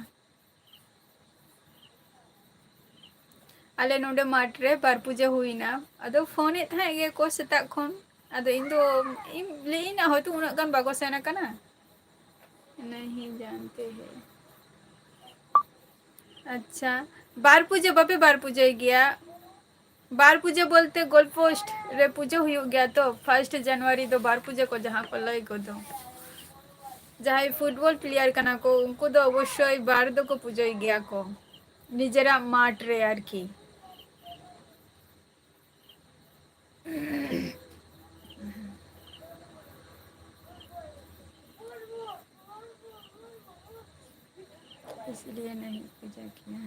ᱟᱞᱮ ᱱᱚᱰᱮ ᱢᱟᱴᱷ ᱨᱮ ᱵᱟᱨ ᱯᱩᱡᱟᱹ ᱦᱩᱭᱱᱟ᱾ ᱟᱫᱚ ᱯᱷᱳᱱᱮᱫ ᱛᱟᱦᱮᱸᱫ ᱜᱮᱠᱚ ᱥᱮᱛᱟᱜ ᱠᱷᱚᱱ᱾ ᱟᱫᱚ ᱤᱧ ᱫᱚ, ᱤᱧ ᱞᱟᱹᱭᱟᱹᱧ ᱦᱚᱭᱛᱳ ᱩᱱᱟᱹᱜ ᱜᱟᱱ ᱵᱟᱠᱚ ᱥᱮᱱ ᱟᱠᱟᱱᱟ᱾ ᱱᱟᱦᱤ ᱡᱟᱱᱛᱮ ᱦᱮ᱾ ᱟᱪᱪᱷᱟ, ᱵᱟᱨ ᱯᱩᱡᱟᱹ ᱵᱟᱯᱮ ᱵᱟᱨ ᱯᱩᱡᱟᱹᱭ ᱜᱮᱭᱟ? ᱵᱟᱨ ᱯᱩᱡᱟᱹ ᱵᱚᱞᱛᱮ ᱜᱳᱞ ᱯᱳᱥᱴ ᱨᱮ ᱯᱩᱡᱟᱹ ᱦᱩᱭᱩᱜ ᱜᱮᱭᱟ ᱛᱚ, ᱯᱷᱟᱨᱥᱴ ᱡᱟᱱᱩᱣᱟᱨᱤ ᱫᱚ ᱵᱟᱨ ᱯᱩᱡᱟᱹ ᱠᱚ ᱡᱟᱦᱟᱸ ᱠᱚ ᱞᱟᱹᱭ ᱠᱚᱫᱚ᱾ ᱡᱟᱦᱟᱸᱭ ᱯᱷᱩᱴᱵᱚᱞ ᱯᱞᱮᱭᱟᱨ ᱠᱟᱱᱟ ᱠᱚ, ᱩᱱᱠᱩ ᱫᱚ ᱚᱵᱚᱥᱥᱳᱭ ᱵᱟᱨ ᱫᱚᱠᱚ ᱯᱩᱡᱟᱹᱭ ᱜᱮᱭᱟ ᱠᱚ, ᱱᱤᱡᱮᱨᱟᱜ ᱢᱟᱴᱷ ᱨᱮ ᱟᱨᱠᱤ᱾ इसलिए नहीं पूजा किया।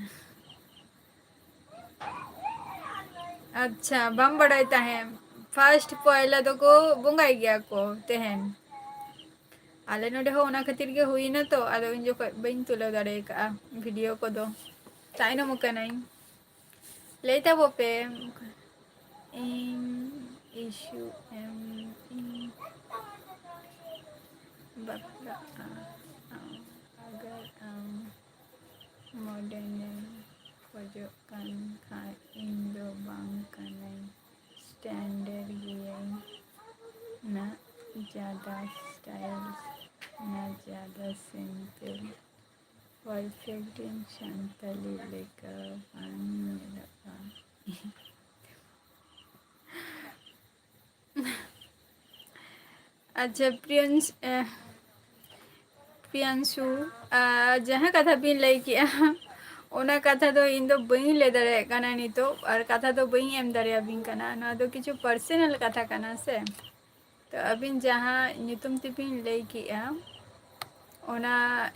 ᱟᱪᱪᱷᱟ, ᱵᱟᱢ ᱵᱟᱲᱟᱭ ᱛᱟᱦᱮᱸᱫ? ᱯᱷᱟᱨᱥᱴ ᱯᱚᱭᱞᱟ ᱫᱚᱠᱚ ᱵᱚᱸᱜᱟᱭ ᱜᱮᱭᱟ ᱠᱚ ᱛᱮᱦᱮᱧ᱾ ᱟᱞᱮ ᱱᱚᱰᱮ ᱦᱚᱸ ᱚᱱᱟ ᱠᱷᱟᱹᱛᱤᱨ ᱜᱮ ᱦᱩᱭᱱᱟ ᱛᱚ, ᱟᱫᱚ ᱩᱱ ᱡᱚᱠᱷᱚᱱ ᱵᱟᱹᱧ ᱛᱩᱞᱟᱹᱣ ᱫᱟᱲᱮ ᱟᱠᱟᱫᱼᱟ ᱵᱷᱤᱰᱤᱭᱳ ᱠᱚᱫᱚ, ᱛᱟᱭᱱᱚᱢ ᱟᱠᱟᱱᱟᱹᱧ᱾ ᱞᱟᱹᱭ ᱛᱟᱵᱚ ᱯᱮ, ᱤᱧ ᱤᱥᱩ ᱮᱢ ᱤᱧ ᱵᱟᱯᱞᱟᱜᱼᱟ, ᱟᱢ ᱟᱜᱟᱨ ᱟᱢ ᱢᱚᱰᱟᱨᱱ ᱮᱢ ᱠᱷᱚᱡᱚᱜ ᱠᱟᱱ ᱠᱷᱟᱡ, ᱤᱧ ᱫᱚ ᱵᱟᱝ ᱠᱟᱹᱱᱟᱹᱧ, ᱥᱴᱮᱱᱰᱟᱨᱰ ᱜᱤᱭᱟᱹᱧ, ᱱᱟ ᱡᱟᱫᱟ ᱥᱴᱟᱭᱤᱞ, ᱱᱟ ᱡᱟᱫᱟ ᱥᱤᱢᱯᱮᱞ, ᱯᱟᱨᱯᱷᱮᱠᱴ ᱤᱧ ᱥᱟᱱᱛᱟᱞᱤ ᱞᱮᱠᱟ ᱵᱟᱝ ᱧᱮᱞᱚᱜᱼᱟ᱾ ᱟᱪᱪᱷᱟ, ᱯᱨᱤᱭᱟᱱᱥ-, ᱮ, ᱯᱨᱤᱭᱟᱱᱥᱩ, ᱟ, ᱡᱟᱦᱟᱸ ᱠᱟᱛᱷᱟ ᱵᱤᱱ ᱞᱟᱹᱭ ᱠᱮᱜᱼᱟ, ᱚᱱᱟ ᱠᱟᱛᱷᱟ ᱫᱚ ᱤᱧ ᱫᱚ ᱵᱟᱹᱧ ᱞᱟᱹᱭ ᱫᱟᱲᱮᱭᱟᱜ ᱠᱟᱱᱟ ᱱᱤᱛᱚᱜ, ᱟᱨ ᱠᱟᱛᱷᱟ ᱫᱚ ᱵᱟᱹᱧ ᱮᱢ ᱫᱟᱲᱮᱭᱟᱵᱤᱱ ᱠᱟᱱᱟ᱾ ᱱᱚᱣᱟ ᱫᱚ ᱠᱤᱪᱷᱩ ᱯᱟᱨᱥᱚᱱᱟᱞ ᱠᱟᱛᱷᱟ ᱠᱟᱱᱟ ᱥᱮ᱾ ᱛᱚ ᱟᱹᱵᱤᱱ ᱡᱟᱦᱟᱸ ᱧᱩᱛᱩᱢ ᱛᱮᱵᱤᱱ ᱞᱟᱹᱭ ᱠᱮᱜᱼᱟ, ᱚᱱᱟ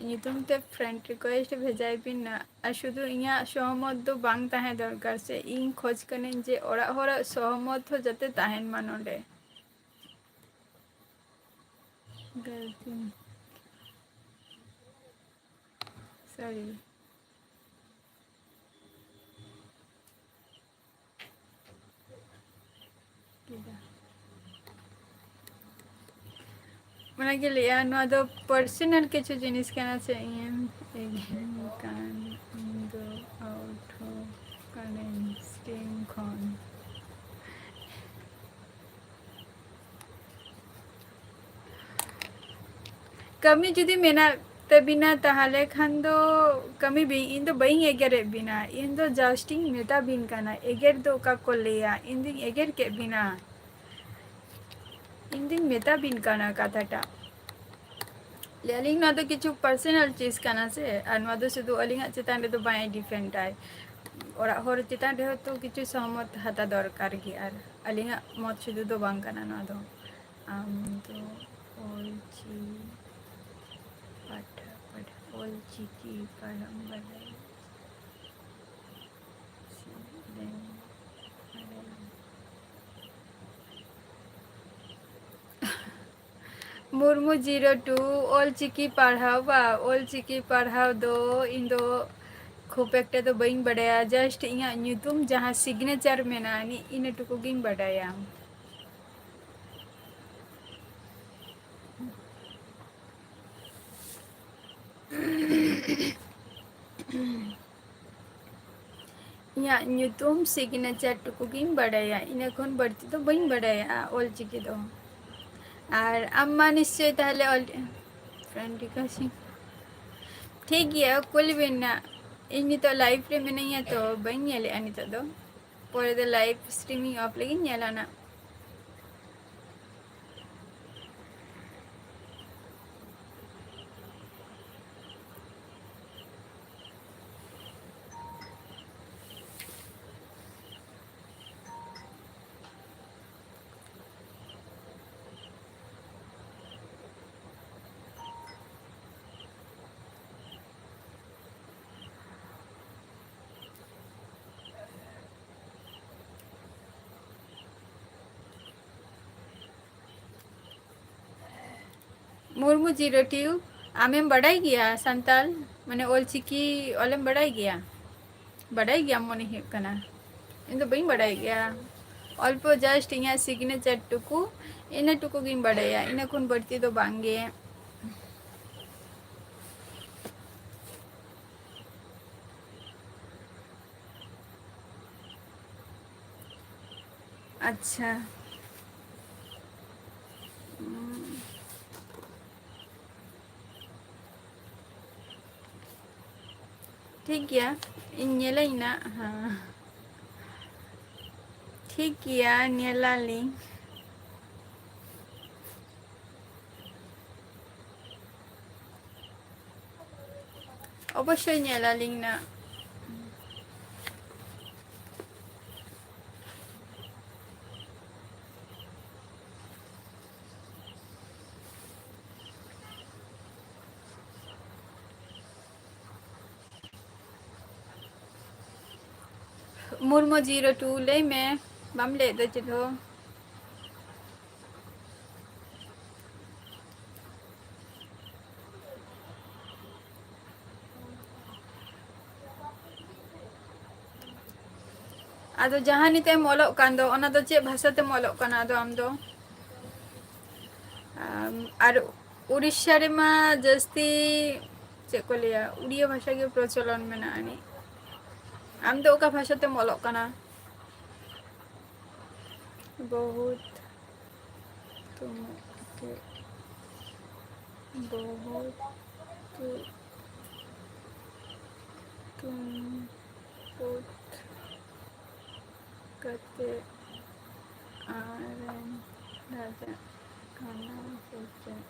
ᱧᱩᱛᱩᱢ ᱛᱮ ᱯᱷᱨᱮᱱᱰ ᱨᱤᱠᱩᱭᱮᱥᱴ ᱵᱷᱮᱡᱟᱭ ᱵᱤᱱ ᱱᱟ᱾ ᱟᱨ ᱥᱩᱫᱷᱩ ᱤᱧᱟᱹᱜ ᱥᱚᱦᱚᱢᱚᱛ ᱫᱚ ᱵᱟᱝ ᱛᱟᱦᱮᱸ ᱫᱚᱨᱠᱟᱨ ᱥᱮ, ᱤᱧ ᱠᱷᱚᱡᱽ ᱠᱟᱹᱱᱟᱹᱧ ᱡᱮ ᱚᱲᱟᱜ ᱦᱚᱲᱟᱜ ᱥᱚᱦᱚᱢᱚᱛ ᱦᱚᱸ ᱡᱟᱛᱮ ᱛᱟᱦᱮᱱ ᱢᱟ ᱱᱚᱰᱮ᱾ ᱜᱟᱹᱞᱛᱤ᱾ ᱥᱚᱨᱤ᱾ ᱠᱮᱫᱟ᱾ ᱚᱱᱟᱜᱮ ᱞᱟᱹᱭᱟ, ᱱᱚᱣᱟ ᱫᱚ personal ᱠᱤᱪᱷᱩ ᱡᱤᱱᱤᱥ ᱠᱟᱱᱟ ᱥᱮ, ᱤᱧᱮᱢ ᱮᱜᱮᱨ ᱠᱟᱱ, ᱤᱧ ᱫᱚ out ᱦᱚᱸ ᱠᱟᱹᱱᱟᱹᱧ stream ᱠᱷᱚᱱ᱾ ᱠᱟᱹᱢᱤ ᱡᱩᱫᱤ ᱢᱮᱱᱟᱜ ᱛᱟᱹᱵᱤᱱᱟ, ᱛᱟᱦᱚᱞᱮ ᱠᱷᱟᱱ ᱫᱚ ᱠᱟᱹᱢᱤ ᱵᱤᱱ᱾ ᱤᱧ ᱫᱚ ᱵᱟᱹᱧ ᱮᱜᱮᱨᱮᱫ ᱵᱤᱱᱟ, ᱤᱧ ᱫᱚ just ᱤᱧ ᱢᱮᱛᱟ ᱵᱤᱱ ᱠᱟᱱᱟ᱾ ᱮᱜᱮᱨ ᱫᱚ ᱚᱠᱟ ᱠᱚ ᱞᱟᱹᱭᱟ? ᱤᱧ ᱫᱩᱧ ᱮᱜᱮᱨ ᱠᱮᱫ ᱵᱤᱱᱟ? ᱤᱧ ᱫᱩᱧ ᱢᱮᱛᱟ ᱵᱤᱱ ᱠᱟᱱᱟ ᱠᱟᱛᱷᱟᱴᱟᱜ᱾ ᱞᱟᱹᱭ ᱟᱹᱞᱤᱧ, ᱱᱚᱣᱟ ᱫᱚ ᱠᱤᱪᱷᱩ personal ᱪᱤᱡᱽ ᱠᱟᱱᱟ ᱥᱮ, ᱟᱨ ᱱᱚᱣᱟ ᱫᱚ ᱥᱩᱫᱷᱩ ᱟᱹᱞᱤᱧᱟᱜ ᱪᱮᱛᱟᱱ ᱨᱮᱫᱚ ᱵᱟᱭ depend ᱟᱭ᱾ ᱚᱲᱟᱜ ᱦᱚᱲ ᱪᱮᱛᱟᱱ ᱨᱮᱦᱚᱸ ᱛᱚ ᱠᱤᱪᱷᱩ ᱥᱚᱦᱚᱢᱚᱛ ᱦᱟᱛᱟᱣ ᱫᱚᱨᱠᱟᱨ ᱜᱮ, ᱟᱨ ᱟᱹᱞᱤᱧᱟᱜ ᱢᱚᱛ ᱥᱩᱫᱷᱩ ᱫᱚ ᱵᱟᱝ ᱠᱟᱱᱟ ᱱᱚᱣᱟ ᱫᱚ᱾ ᱟᱢ ᱫᱚ ᱚᱞ ᱪᱤ ᱯᱟᱴᱷᱟ, ᱯᱟᱴᱷᱟ, ᱚᱞ ᱪᱤᱠᱤ ᱯᱟᱲᱦᱟᱜ ᱮᱢ ᱵᱟᱰᱟᱭᱟ? ᱢᱩᱨᱢᱩ zero two, ᱚᱞ ᱪᱤᱠᱤ ᱯᱟᱲᱦᱟᱣ ᱵᱟ, ᱚᱞ ᱪᱤᱠᱤ ᱯᱟᱲᱦᱟᱣ ᱫᱚ ᱤᱧ ᱫᱚ ᱠᱷᱩᱵ ᱮᱠᱴᱟ ᱫᱚ ᱵᱟᱹᱧ ᱵᱟᱰᱟᱭᱟ, just ᱤᱧᱟᱹᱜ ᱧᱩᱛᱩᱢ ᱡᱟᱦᱟᱸ signature ᱢᱮᱱᱟᱜᱼᱟ, ᱤᱱᱟᱹ ᱴᱩᱠᱩ ᱜᱤᱧ ᱵᱟᱰᱟᱭᱟ᱾ ᱤᱧᱟᱹᱜ ᱧᱩᱛᱩᱢ signature ᱴᱩᱠᱩ ᱜᱤᱧ ᱵᱟᱰᱟᱭᱟ, ᱤᱱᱟᱹ ᱠᱷᱚᱱ ᱵᱟᱹᱲᱛᱤ ᱫᱚ ᱵᱟᱹᱧ ᱵᱟᱰᱟᱭᱟ ᱚᱞ ᱪᱤᱠᱤ ᱫᱚ᱾ ᱟᱨ ᱟᱢ ᱢᱟ ᱱᱤᱥᱪᱳᱭ ᱛᱟᱦᱚᱞᱮ ᱚᱞ, friend request ᱤᱧ, ᱴᱷᱤᱠ ᱜᱮᱭᱟ, ᱠᱩᱞ ᱵᱮᱱ ᱱᱟ᱾ ᱤᱧ ᱱᱤᱛᱚᱜ live ᱨᱮ ᱢᱤᱱᱟᱹᱧᱟ ᱛᱚ, ᱵᱟᱹᱧ ᱧᱮᱞᱮᱜᱼᱟ ᱱᱤᱛᱚᱜ ᱫᱚ᱾ ᱯᱚᱨᱮ ᱫᱚ live streaming off ᱞᱟᱹᱜᱤᱫ ᱧᱮᱞᱟ ᱱᱟᱜ᱾ ᱢᱩᱨᱢᱩ zero two, ᱟᱢᱮᱢ ᱵᱟᱰᱟᱭ ᱜᱮᱭᱟ ᱥᱟᱱᱛᱟᱲ, ᱢᱟᱱᱮ ᱚᱞ ᱪᱤᱠᱤ ᱚᱞᱮᱢ ᱵᱟᱰᱟᱭ ᱜᱮᱭᱟ? ᱵᱟᱰᱟᱭ ᱜᱮᱭᱟᱢ ᱢᱚᱱᱮ ᱦᱩᱭᱩᱜ ᱠᱟᱱᱟ᱾ ᱤᱧ ᱫᱚ ᱵᱟᱹᱧ ᱵᱟᱰᱟᱭ ᱜᱮᱭᱟ, ᱚᱞᱯᱚ just ᱤᱧᱟᱹᱜ signature ᱴᱩᱠᱩ, ᱤᱱᱟᱹ ᱴᱩᱠᱩ ᱜᱤᱧ ᱵᱟᱰᱟᱭᱟ, ᱤᱱᱟᱹ ᱠᱷᱚᱱ ᱵᱟᱹᱲᱛᱤ ᱫᱚ ᱵᱟᱝ ᱜᱮ᱾ ᱟᱪᱪᱷᱟ᱾ ᱩᱸ᱾ ᱴᱷᱤᱠ ᱜᱮᱭᱟ, ᱤᱧ ᱧᱮᱞᱟᱹᱧ ᱱᱟᱜ᱾ ᱦᱮᱸ᱾ ᱴᱷᱤᱠ ᱜᱮᱭᱟ, ᱧᱮᱞᱟᱞᱤᱧ᱾ ᱚᱵᱚᱥᱥᱳᱭ ᱧᱮᱞᱟᱞᱤᱧ ᱱᱟᱜ᱾ ᱢᱩᱨᱢᱩ zero two, ᱞᱟᱹᱭ ᱢᱮ, ᱵᱟᱢ ᱞᱟᱹᱭᱮᱫ ᱫᱚ ᱪᱮᱫ ᱦᱚᱸ᱾ ᱟᱫᱚ ᱡᱟᱦᱟᱸ ᱱᱤᱛᱚᱜ ᱮᱢ ᱚᱞᱚᱜ ᱠᱟᱱ ᱫᱚ, ᱚᱱᱟ ᱫᱚ ᱪᱮᱫ ᱵᱷᱟᱥᱟ ᱛᱮᱢ ᱚᱞᱚᱜ ᱠᱟᱱᱟ ᱟᱫᱚ ᱟᱢ ᱫᱚ? ᱟᱢ, ᱟᱨ ᱩᱲᱤᱥᱥᱟ ᱨᱮᱢᱟ ᱡᱟᱹᱥᱛᱤ, ᱪᱮᱫ ᱠᱚ ᱞᱟᱹᱭᱟ, ᱩᱲᱤᱭᱟ ᱵᱷᱟᱥᱟ ᱜᱮ ᱯᱨᱚᱪᱚᱞᱚᱱ ᱢᱮᱱᱟᱜᱼᱟ ᱟᱹᱱᱤᱡ᱾ ᱟᱢ ᱫᱚ ᱚᱠᱟ ᱵᱷᱟᱥᱟ ᱛᱮᱢ ᱚᱞᱚᱜ ᱠᱟᱱᱟ? ᱵᱚᱦᱩᱛ ᱛᱩᱢ ᱠᱮ, ᱵᱚᱦᱩᱛ ᱛᱩ, ᱛᱩᱢ ᱠᱩᱴ ᱠᱟᱛᱮ ᱟᱨᱮᱢ ᱞᱟᱡᱟᱜ ᱠᱟᱱᱟ ᱥᱮ ᱪᱮᱫ?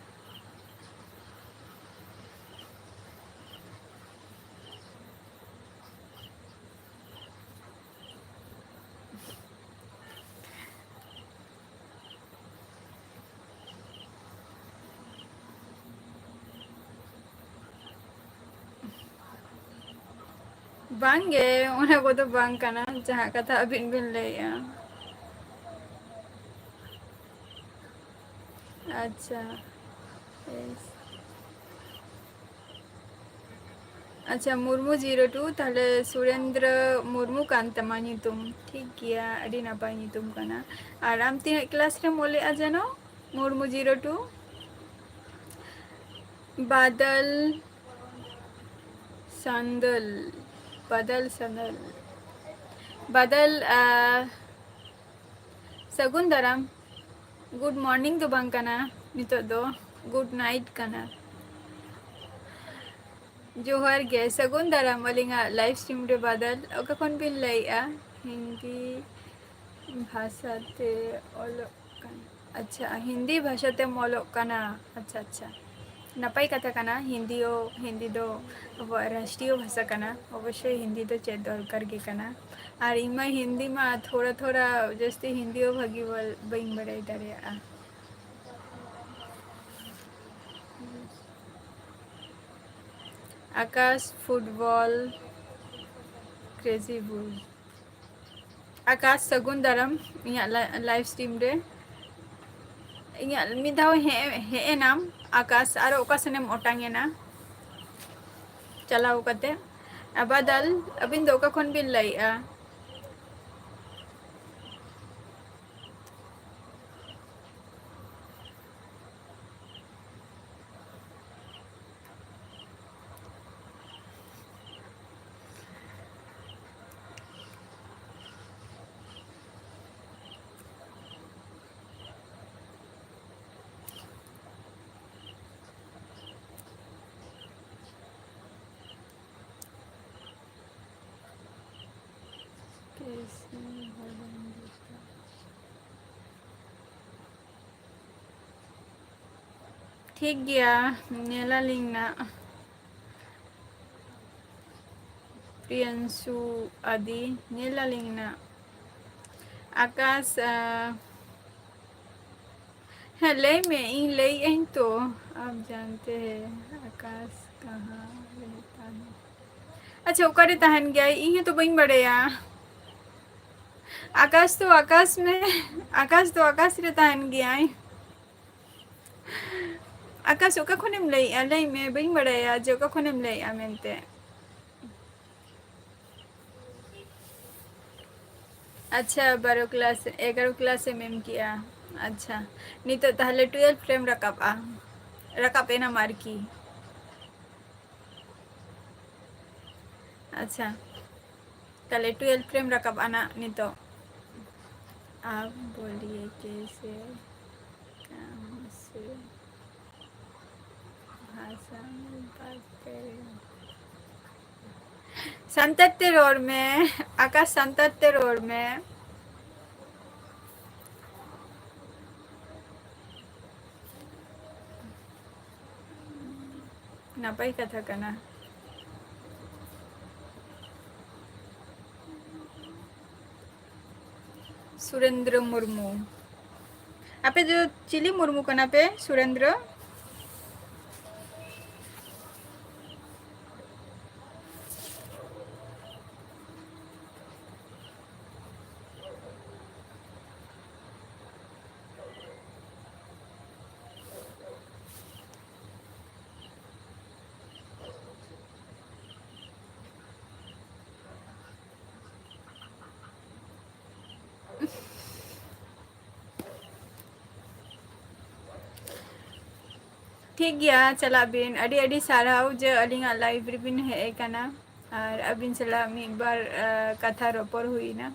ᱵᱟᱝᱜᱮ, ᱚᱱᱟ ᱠᱚᱫᱚ ᱵᱟᱝ ᱠᱟᱱᱟ, ᱡᱟᱦᱟᱸ ᱠᱟᱛᱷᱟ ᱟᱹᱵᱤᱱ ᱵᱤᱱ ᱞᱟᱹᱭᱮᱜᱼᱟ᱾ ᱟᱪᱪᱷᱟ, ᱵᱮᱥ᱾ ᱟᱪᱪᱷᱟ, ᱢᱩᱨᱢᱩ ᱡᱤᱨᱳ ᱴᱩ, ᱛᱟᱦᱞᱮ ᱥᱩᱨᱮᱱᱫᱨᱚ ᱢᱩᱨᱢᱩ ᱠᱟᱱ ᱛᱟᱢᱟ ᱧᱩᱛᱩᱢ᱾ ᱴᱷᱤᱠ ᱜᱮᱭᱟ, ᱟᱹᱰᱤ ᱱᱟᱯᱟᱭ ᱧᱩᱛᱩᱢ ᱠᱟᱱᱟ᱾ ᱟᱨ ᱟᱢ ᱛᱤᱱᱟᱹᱜ ᱠᱞᱟᱥ ᱨᱮᱢ ᱚᱞᱮᱜᱼᱟ ᱡᱮᱱᱚ? Murmu zero two. ᱵᱟᱫᱚᱞ ᱥᱟᱱᱫᱚᱞ, ᱵᱟᱫᱚᱞ ᱥᱟᱱᱫᱚᱞ, ᱵᱟᱫᱚᱞ, ᱟ, ᱥᱟᱹᱜᱩᱱ ᱫᱟᱨᱟᱢ᱾ Good morning ᱫᱚ ᱵᱟᱝ ᱠᱟᱱᱟ, ᱱᱤᱛᱚᱜ ᱫᱚ good night ᱠᱟᱱᱟ᱾ ᱡᱚᱦᱟᱨ ᱜᱮ, ᱥᱟᱹᱜᱩᱱ ᱫᱟᱨᱟᱢ ᱟᱹᱞᱤᱧᱟᱜ live stream ᱨᱮ᱾ ᱵᱟᱫᱚᱞ, ᱚᱠᱟ ᱠᱷᱚᱱ ᱵᱤᱱ ᱞᱟᱹᱭᱮᱜᱼᱟ? ᱦᱤᱱᱫᱤ ᱵᱷᱟᱥᱟ ᱛᱮ ᱚᱞᱚᱜ ᱠᱟᱱᱟ᱾ ᱟᱪᱪᱷᱟ, ᱦᱤᱱᱫᱤ ᱵᱷᱟᱥᱟ ᱛᱮᱢ ᱚᱞᱚᱜ ᱠᱟᱱᱟ᱾ ᱟᱪᱪᱷᱟ, ᱟᱪᱪᱷᱟ, ᱱᱟᱯᱟᱭ ᱠᱟᱛᱷᱟ ᱠᱟᱱᱟ᱾ ᱦᱤᱱᱫᱤ ᱦᱚᱸ, ᱦᱤᱱᱫᱤ ᱫᱚ ᱟᱵᱚᱣᱟᱜ ᱨᱟᱥᱴᱨᱤᱭᱚ ᱵᱷᱟᱥᱟ ᱠᱟᱱᱟ᱾ ᱚᱵᱚᱥᱥᱳᱭ ᱦᱤᱱᱫᱤ ᱫᱚ ᱪᱮᱫ ᱫᱚᱨᱠᱟᱨ ᱜᱮ ᱠᱟᱱᱟ᱾ ᱟᱨ ᱤᱧ ᱢᱟ ᱦᱤᱱᱫᱤ ᱢᱟ ᱛᱷᱚᱲᱟ ᱛᱷᱚᱲᱟ, ᱡᱟᱹᱥᱛᱤ ᱦᱤᱱᱫᱤ ᱦᱚᱸ ᱵᱷᱟᱹᱜᱤ ᱵᱟᱹᱧ ᱵᱟᱲᱟᱭ ᱫᱟᱲᱮᱭᱟᱜᱼᱟ᱾ ᱟᱠᱟᱥ ᱯᱷᱩᱴᱵᱚᱞ ᱠᱨᱮᱡᱤ ᱵᱩᱞ᱾ ᱟᱠᱟᱥ, ᱥᱟᱹᱜᱩᱱ ᱫᱟᱨᱟᱢ ᱤᱧᱟᱹᱜ ᱞᱟ-, live stream ᱨᱮ᱾ ᱤᱧᱟᱹᱜ ᱢᱤᱫ ᱫᱷᱟᱣ ᱦᱮᱡ, ᱦᱮᱡ ᱮᱱᱟᱢ ᱟᱠᱟᱥ, ᱟᱨᱚ ᱚᱠᱟ ᱥᱮᱱᱮᱢ ᱚᱴᱟᱝ ᱮᱱᱟ ᱪᱟᱞᱟᱣ ᱠᱟᱛᱮ? ᱟᱵᱟᱫᱟᱞ, ᱟᱹᱵᱤᱱ ᱫᱚ ᱚᱠᱟ ᱠᱷᱚᱱ ᱵᱤᱱ ᱞᱟᱹᱭᱮᱜᱼᱟ? ᱴᱷᱤᱠ ᱜᱮᱭᱟ, ᱧᱮᱞᱟᱞᱤᱧ ᱱᱟᱜ᱾ ᱯᱨᱤᱭᱟᱝᱥᱩ ᱟᱫᱤ, ᱧᱮᱞᱟᱞᱤᱧ ᱱᱟᱜ᱾ ᱟᱠᱟᱥ, ᱟ, ᱦᱮᱸ, ᱞᱟᱹᱭ ᱢᱮ, ᱤᱧ ᱞᱟᱹᱭᱮᱜ ᱟᱹᱧ ᱛᱚ᱾ ᱟᱯ ᱡᱟᱱᱛᱮ ᱦᱮ ᱟᱠᱟᱥ ᱠᱟᱦᱟᱸ ᱨᱮᱦᱛᱟ ᱦᱮ? ᱟᱪᱪᱷᱟ, ᱚᱠᱟᱨᱮ ᱛᱟᱦᱮᱱ ᱜᱮᱭᱟᱭ? ᱤᱧ ᱦᱚᱸᱛᱚ ᱵᱟᱹᱧ ᱵᱟᱲᱟᱭᱟ᱾ ᱟᱠᱟᱥ ᱫᱚ ᱟᱠᱟᱥ ᱢᱮ, ᱟᱠᱟᱥ ᱫᱚ ᱟᱠᱟᱥ ᱨᱮ ᱛᱟᱦᱮᱱ ᱜᱮᱭᱟᱭ᱾ ᱟᱠᱟᱥ, ᱚᱠᱟ ᱠᱷᱚᱱᱮᱢ ᱞᱟᱹᱭᱮᱜᱼᱟ? ᱞᱟᱹᱭ ᱢᱮ, ᱵᱟᱹᱧ ᱵᱟᱲᱟᱭᱟ ᱡᱮ ᱚᱠᱟ ᱠᱷᱚᱱᱮᱢ ᱞᱟᱹᱭᱮᱜᱼᱟ ᱢᱮᱱᱛᱮ᱾ ᱟᱪᱪᱷᱟ, ᱵᱟᱨᱚ ᱠᱞᱟᱥ, ᱮᱜᱟᱨᱚ ᱠᱞᱟᱥ ᱮᱢ ᱮᱢ ᱠᱮᱜᱼᱟ᱾ ᱟᱪᱪᱷᱟ, ᱱᱤᱛᱚᱜ ᱛᱟᱦᱞᱮ ᱴᱩᱭᱮᱞᱵᱷ ᱨᱮᱢ ᱨᱟᱠᱟᱵᱼᱟ, ᱨᱟᱠᱟᱵ ᱮᱱᱟᱢ ᱟᱨᱠᱤ᱾ ᱟᱪᱪᱷᱟ, ᱛᱟᱦᱞᱮ ᱴᱩᱭᱮᱞᱵᱷ ᱨᱮᱢ ᱨᱟᱠᱟᱵᱼᱟ ᱱᱟᱜ ᱱᱤᱛᱚᱜ᱾ ᱟᱯ ᱵᱳᱞᱤᱭᱮ ᱠᱮᱥᱮ, ᱠᱟᱦᱟᱸ ᱥᱮ, ᱵᱷᱟᱥᱟ ᱢᱮ ᱵᱟᱛ ᱠᱟᱨᱮ᱾ ᱥᱟᱱᱛᱟᱲ ᱛᱮ ᱨᱚᱲ ᱢᱮ, ᱟᱠᱟᱥ, ᱥᱟᱱᱛᱟᱲ ᱛᱮ ᱨᱚᱲ ᱢᱮ᱾ ᱱᱟᱯᱟᱭ ᱠᱟᱛᱷᱟ ᱠᱟᱱᱟ᱾ ᱥᱩᱨᱮᱱᱫᱨᱚ ᱢᱩᱨᱢᱩ᱾ ᱟᱯᱮ ᱫᱚ ᱪᱤᱞᱤ ᱢᱩᱨᱢᱩ ᱠᱟᱱᱟ ᱯᱮ, ᱥᱩᱨᱮᱱᱫᱨᱚ? ᱴᱷᱤᱠ ᱜᱮᱭᱟ, ᱪᱟᱞᱟᱜ ᱵᱤᱱ᱾ ᱟᱹᱰᱤ ᱟᱹᱰᱤ ᱥᱟᱨᱦᱟᱣ ᱡᱮ ᱟᱹᱞᱤᱧᱟᱜ live ᱨᱮᱵᱤᱱ ᱦᱮᱡ ᱟᱠᱟᱱᱟ ᱟᱨ ᱟᱹᱵᱤᱱ ᱥᱟᱞᱟᱜ ᱢᱤᱫ ᱵᱟᱨ, ᱟ, ᱠᱟᱛᱷᱟ ᱨᱚᱯᱚᱲ ᱦᱩᱭᱱᱟ᱾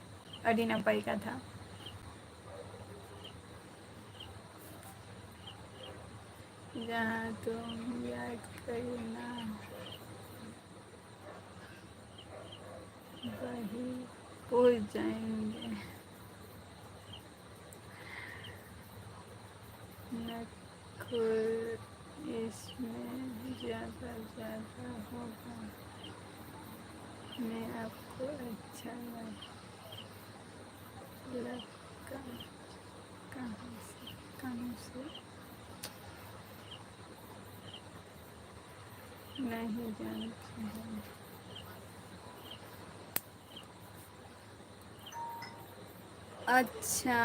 ᱟᱹᱰᱤ ᱱᱟᱯᱟᱭ ᱠᱟᱛᱷᱟ᱾ ᱡᱟᱦᱟᱸ ᱛᱩᱢ ᱭᱟᱫ ᱠᱟᱨᱱᱟ᱾ वही भूल जाएंगे। नखुर इसमें ज़्यादा, ज़्यादा होगा। मैं आपको अच्छा लग-, लगता कहाँ से, कहाँ से? नहीं जानते हैं। अच्छा,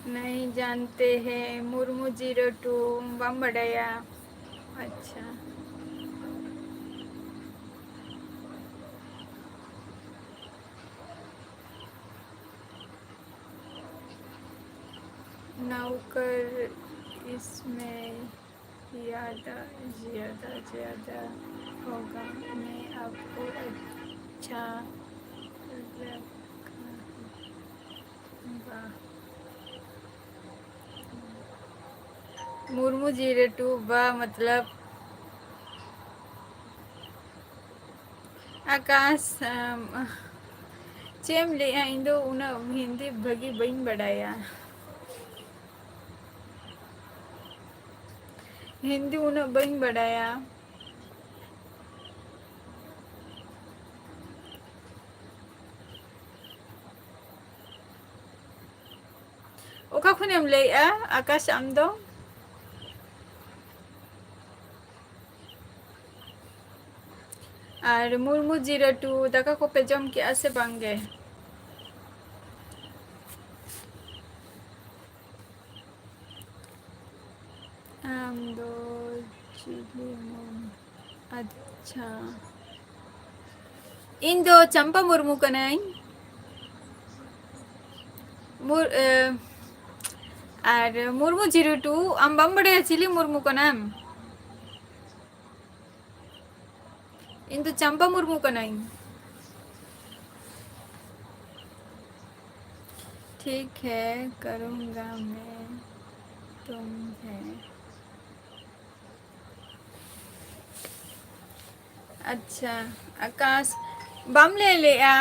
नहीं जानते हैं, मुर्मू ज़ीरो टू, ᱵᱟᱢ ᱵᱟᱰᱟᱭᱟ? ᱟᱪᱪᱷᱟ᱾ नौकर इसमें ज़्यादा, ज़्यादा, ज़्यादा होगा। मैं आपको अच्छा रखूँगा। मुर्मू ज़ीरो टू, वाह, मतलब, ᱟᱠᱟᱥ, ᱟᱢ, ᱪᱮᱫ ᱮᱢ ᱞᱟᱹᱭᱮᱜᱼᱟ? ᱤᱧ ᱫᱚ ᱩᱱᱟᱹᱜ ᱦᱤᱱᱫᱤ ᱵᱷᱟᱹᱜᱤ ᱵᱟᱹᱧ ᱵᱟᱰᱟᱭᱟ᱾ ᱦᱤᱱᱫᱤ ᱩᱱᱟᱹᱜ ᱵᱟᱹᱧ ᱵᱟᱰᱟᱭᱟ᱾ ᱚᱠᱟ ᱠᱷᱚᱱᱮᱢ ᱞᱟᱹᱭᱮᱜᱼᱟ, ᱟᱠᱟᱥ, ᱟᱢ ᱫᱚ? ᱟᱨ ᱢᱩᱨᱢᱩ ᱡᱤᱨᱳ ᱴᱩ, ᱫᱟᱠᱟ ᱠᱚᱯᱮ ᱡᱚᱢ ᱠᱮᱜᱼᱟ ᱥᱮ ᱵᱟᱝ ᱜᱮ? ᱟᱢ ᱫᱚ ᱪᱤᱞᱤ ᱢᱩᱨᱢᱩ? ᱟᱪᱪᱷᱟ, ᱤᱧ ᱫᱚ ᱪᱟᱢᱯᱟ ᱢᱩᱨᱢᱩ ᱠᱟᱹᱱᱟᱹᱧ᱾ ᱢᱩᱨ-, ᱮ, ᱟᱨ ᱢᱩᱨᱢᱩ ᱡᱤᱨᱳ ᱴᱩ, ᱟᱢ ᱵᱟᱢ ᱵᱟᱰᱟᱭᱟ ᱪᱤᱞᱤ ᱢᱩᱨᱢᱩ ᱠᱟᱱᱟᱢ? ᱤᱧ ᱫᱚ ᱪᱟᱢᱯᱟ ᱢᱩᱨᱢᱩ ᱠᱟᱹᱱᱟᱹᱧ᱾ ठीक है, करूँगा मैं तुम्हें। ᱟᱪᱪᱷᱟ, ᱟᱠᱟᱥ, ᱵᱟᱢ ᱞᱟᱹᱭ ᱞᱮᱜᱼᱟ?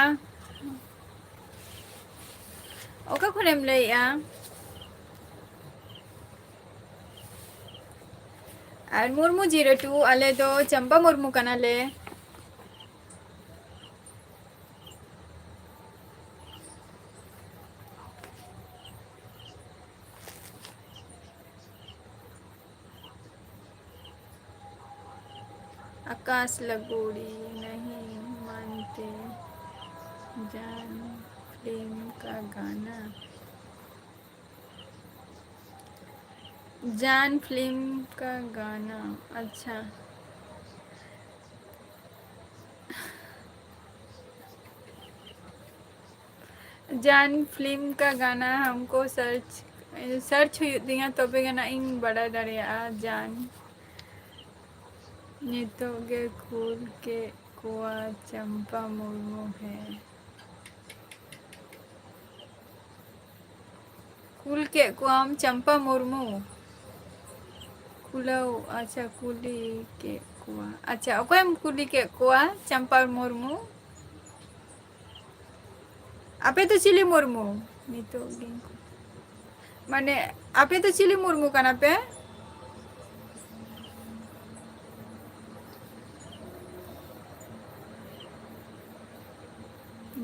ᱚᱠᱟ ᱠᱷᱚᱱᱮᱢ ᱞᱟᱹᱭᱮᱜᱼᱟ? ᱟᱨ ᱢᱩᱨᱢᱩ ᱡᱤᱨᱳ ᱴᱩ, ᱟᱞᱮ ᱫᱚ ᱪᱟᱢᱯᱟ ᱢᱩᱨᱢᱩ ᱠᱟᱱᱟᱞᱮ᱾ आकाश लगोड़ी नहीं मानते, जान फिल्म का गाना। जान फिल्म का गाना, अच्छा। जान फिल्म का गाना हमको सर्च ᱥᱟᱨᱪ ᱦᱩᱭᱩᱜ ᱛᱤᱧᱟ, ᱛᱚᱵᱮ ᱜᱮ ᱱᱟᱜ ᱤᱧ ᱵᱟᱰᱟᱭ ᱫᱟᱲᱮᱭᱟᱜᱼᱟ ᱡᱟᱱ᱾ ᱱᱤᱛᱚᱜ ᱜᱮ ᱠᱩᱞ ᱠᱮᱫ ᱠᱚᱣᱟ ᱪᱟᱢᱯᱟ ᱢᱩᱨᱢᱩ, ᱦᱮᱸ᱾ ᱠᱩᱞ ᱠᱮᱫ ᱠᱚᱣᱟᱢ ᱪᱟᱢᱯᱟ ᱢᱩᱨᱢᱩ? ᱠᱩᱞᱟᱹᱣ, ᱟᱪᱪᱷᱟ, ᱠᱩᱞᱤ ᱠᱮᱫ ᱠᱚᱣᱟ᱾ ᱟᱪᱪᱷᱟ, ᱚᱠᱚᱭᱮᱢ ᱠᱩᱞᱤ ᱠᱮᱫ ᱠᱚᱣᱟ ᱪᱟᱢᱯᱟ ᱢᱩᱨᱢᱩ? ᱟᱯᱮ ᱫᱚ ᱪᱤᱞᱤ ᱢᱩᱨᱢᱩ? ᱱᱤᱛᱚᱜ ᱜᱮ᱾ ᱢᱟᱱᱮ, ᱟᱯᱮ ᱫᱚ ᱪᱤᱞᱤ ᱢᱩᱨᱢᱩ ᱠᱟᱱᱟ ᱯᱮ?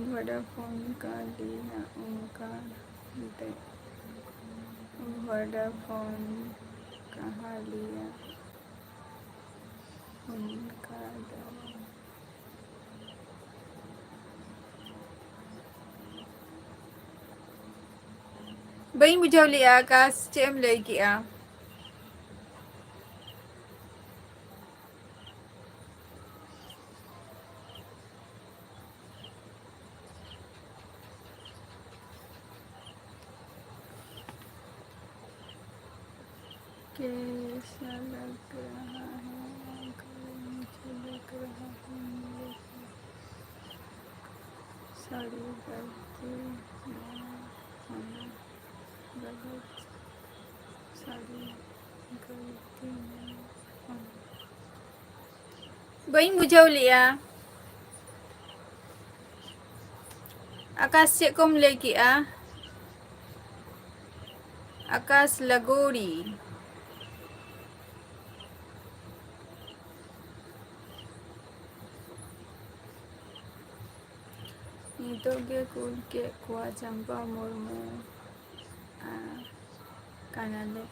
ᱵᱷᱳᱰᱟᱯᱷᱳᱱ ᱠᱟᱦᱟᱸ ᱞᱤᱭᱟ ᱩᱱᱠᱟ ᱫᱮ, ᱵᱷᱳᱰᱟᱯᱷᱳᱱ ᱠᱟᱦᱟᱸ ᱞᱤᱭᱟ ᱩᱱᱠᱟ ᱫᱮ᱾ ᱵᱟᱹᱧ ᱵᱩᱡᱷᱟᱹᱣ ᱞᱮᱜᱼᱟ, ᱟᱠᱟᱥ, ᱪᱮᱫ ᱮᱢ ᱞᱟᱹᱭ ᱠᱮᱜᱼᱟ? कैसा लग रहा है? अगर मुझे लग रहा है मेरे साथ सारी गलती मैं हूँ, गलत सारी गलती मैं हूँ। ᱵᱟᱹᱧ ᱵᱩᱡᱷᱟᱹᱣ ᱞᱮᱜᱼᱟ᱾ ᱟᱠᱟᱥ, ᱪᱮᱫ ᱠᱚᱢ ᱞᱟᱹᱭ ᱠᱮᱜᱼᱟ? ᱟᱠᱟᱥ ᱞᱟᱜᱳᱨᱤ᱾ ᱱᱤᱛᱚᱜ ᱜᱮ ᱠᱩᱞ ᱠᱮᱫ ᱠᱚᱣᱟ ᱪᱟᱢᱯᱟ ᱢᱩᱨᱢᱩ, ᱟ, ᱠᱟᱱᱟᱞᱮ᱾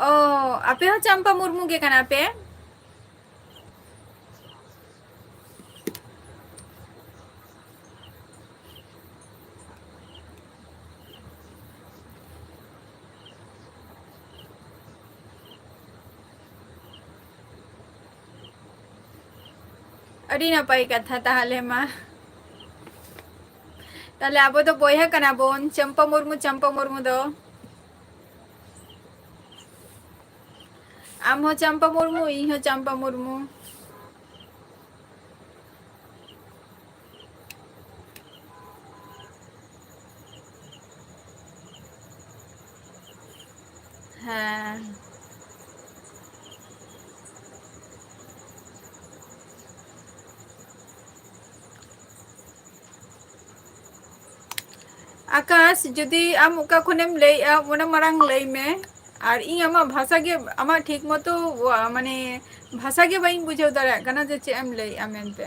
ᱚ, ᱟᱯᱮ ᱦᱚᱸ ᱪᱟᱢᱯᱟ ᱢᱩᱨᱢᱩ ᱜᱮ ᱠᱟᱱᱟ ᱯᱮ? ᱟᱹᱰᱤ ᱱᱟᱯᱟᱭ ᱠᱟᱛᱷᱟ ᱛᱟᱦᱚᱞᱮ ᱢᱟ᱾ ᱛᱟᱦᱚᱞᱮ ᱟᱵᱚ ᱫᱚ ᱵᱚᱭᱦᱟ ᱠᱟᱱᱟ ᱵᱚᱱ, ᱪᱟᱢᱯᱟ ᱢᱩᱨᱢᱩ, ᱪᱟᱢᱯᱟ ᱢᱩᱨᱢᱩ ᱫᱚ᱾ ᱟᱢ ᱦᱚᱸ ᱪᱟᱢᱯᱟ ᱢᱩᱨᱢᱩ, ᱤᱧ ᱦᱚᱸ ᱪᱟᱢᱯᱟ ᱢᱩᱨᱢᱩ᱾ ᱦᱮᱸ᱾ ᱟᱠᱟᱥ, ᱡᱩᱫᱤ ᱟᱢ ᱚᱠᱟ ᱠᱷᱚᱱᱮᱢ ᱞᱟᱹᱭᱮᱜᱼᱟ, ᱚᱱᱟ ᱢᱟᱲᱟᱝ ᱞᱟᱹᱭ ᱢᱮ᱾ ᱟᱨ ᱤᱧ ᱟᱢᱟᱜ ᱵᱷᱟᱥᱟ ᱜᱮ, ᱟᱢᱟᱜ ᱴᱷᱤᱠ ᱢᱚᱛᱚ, ᱣᱟ-, ᱢᱟᱱᱮ, ᱵᱷᱟᱥᱟ ᱜᱮ ᱵᱟᱹᱧ ᱵᱩᱡᱷᱟᱹᱣ ᱫᱟᱲᱮᱭᱟᱜ ᱠᱟᱱᱟ ᱡᱮ ᱪᱮᱫ ᱮᱢ ᱞᱟᱹᱭᱮᱜᱼᱟ ᱢᱮᱱᱛᱮ᱾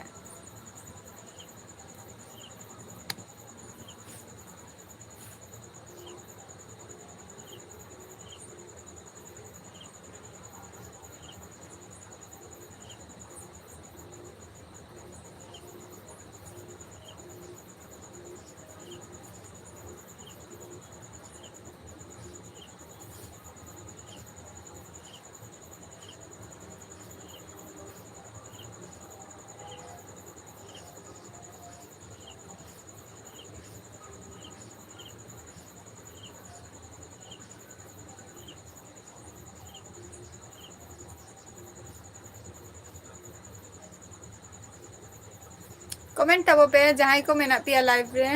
Comment ᱛᱟᱵᱚ ᱯᱮ, ᱡᱟᱦᱟᱸᱭ ᱠᱚ ᱢᱮᱱᱟᱜ ᱯᱮᱭᱟ live ᱨᱮ᱾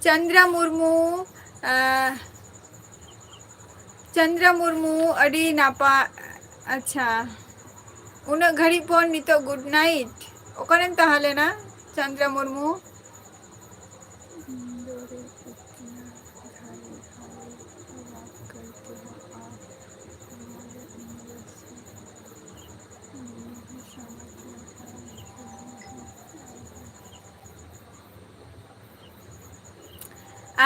ᱪᱚᱱᱫᱨᱟ ᱢᱩᱨᱢᱩ, ᱟᱦ, ᱪᱚᱱᱫᱨᱟ ᱢᱩᱨᱢᱩ, ᱟᱹᱰᱤ ᱱᱟᱯᱟᱭ᱾ ᱟᱪᱪᱷᱟ, ᱩᱱᱟᱹᱜ ᱜᱷᱟᱹᱲᱤᱡ ᱯᱚᱨ ᱱᱤᱛᱚᱜ good night᱾ ᱚᱠᱟᱨᱮᱢ ᱛᱟᱦᱮᱸ ᱞᱮᱱᱟ, ᱪᱚᱱᱫᱨᱟ ᱢᱩᱨᱢᱩ?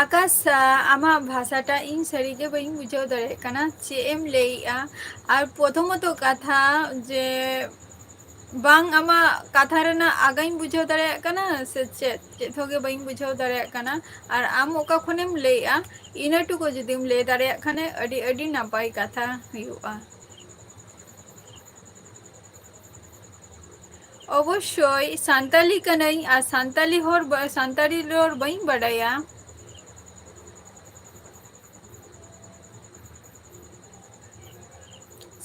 ᱟᱠᱟᱥ, ᱟᱢᱟᱜ ᱵᱷᱟᱥᱟᱴᱟᱜ ᱤᱧ ᱥᱟᱹᱨᱤᱜᱮ ᱵᱟᱹᱧ ᱵᱩᱡᱷᱟᱹᱣ ᱫᱟᱲᱮᱭᱟᱜ ᱠᱟᱱᱟ, ᱪᱮᱫ ᱮᱢ ᱞᱟᱹᱭᱮᱜᱼᱟ? ᱟᱨ ᱯᱨᱚᱛᱷᱚᱢᱚᱛᱚ ᱠᱟᱛᱷᱟ ᱡᱮ ᱵᱟᱝ ᱟᱢᱟᱜ ᱠᱟᱛᱷᱟ ᱨᱮᱱᱟᱜ ᱟᱜᱟᱧ ᱵᱩᱡᱷᱟᱹᱣ ᱫᱟᱲᱮᱭᱟᱜ ᱠᱟᱱᱟ ᱥᱮ ᱪᱮᱫ, ᱪᱮᱫ ᱦᱚᱸ ᱜᱮ ᱵᱟᱹᱧ ᱵᱩᱡᱷᱟᱹᱣ ᱫᱟᱲᱮᱭᱟᱜ ᱠᱟᱱᱟ᱾ ᱟᱨ ᱟᱢ ᱚᱠᱟ ᱠᱷᱚᱱᱮᱢ ᱞᱟᱹᱭᱮᱜᱼᱟ, ᱤᱱᱟᱹ ᱴᱩᱠᱩ ᱡᱩᱫᱤᱢ ᱞᱟᱹᱭ ᱫᱟᱲᱮᱭᱟᱜ ᱠᱷᱟᱱᱮ ᱟᱹᱰᱤ, ᱟᱹᱰᱤ ᱱᱟᱯᱟᱭ ᱠᱟᱛᱷᱟ ᱦᱩᱭᱩᱜᱼᱟ᱾ ᱚᱵᱚᱥᱥᱳᱭ, ᱥᱟᱱᱛᱟᱞᱤ ᱠᱟᱹᱱᱟᱹᱧ ᱟᱨ ᱥᱟᱱᱛᱟᱞᱤ ᱦᱚᱲ ᱵᱟ-, ᱥᱟᱱᱛᱟᱲᱤ ᱨᱚᱲ ᱵᱟᱹᱧ ᱵᱟᱰᱟᱭᱟ᱾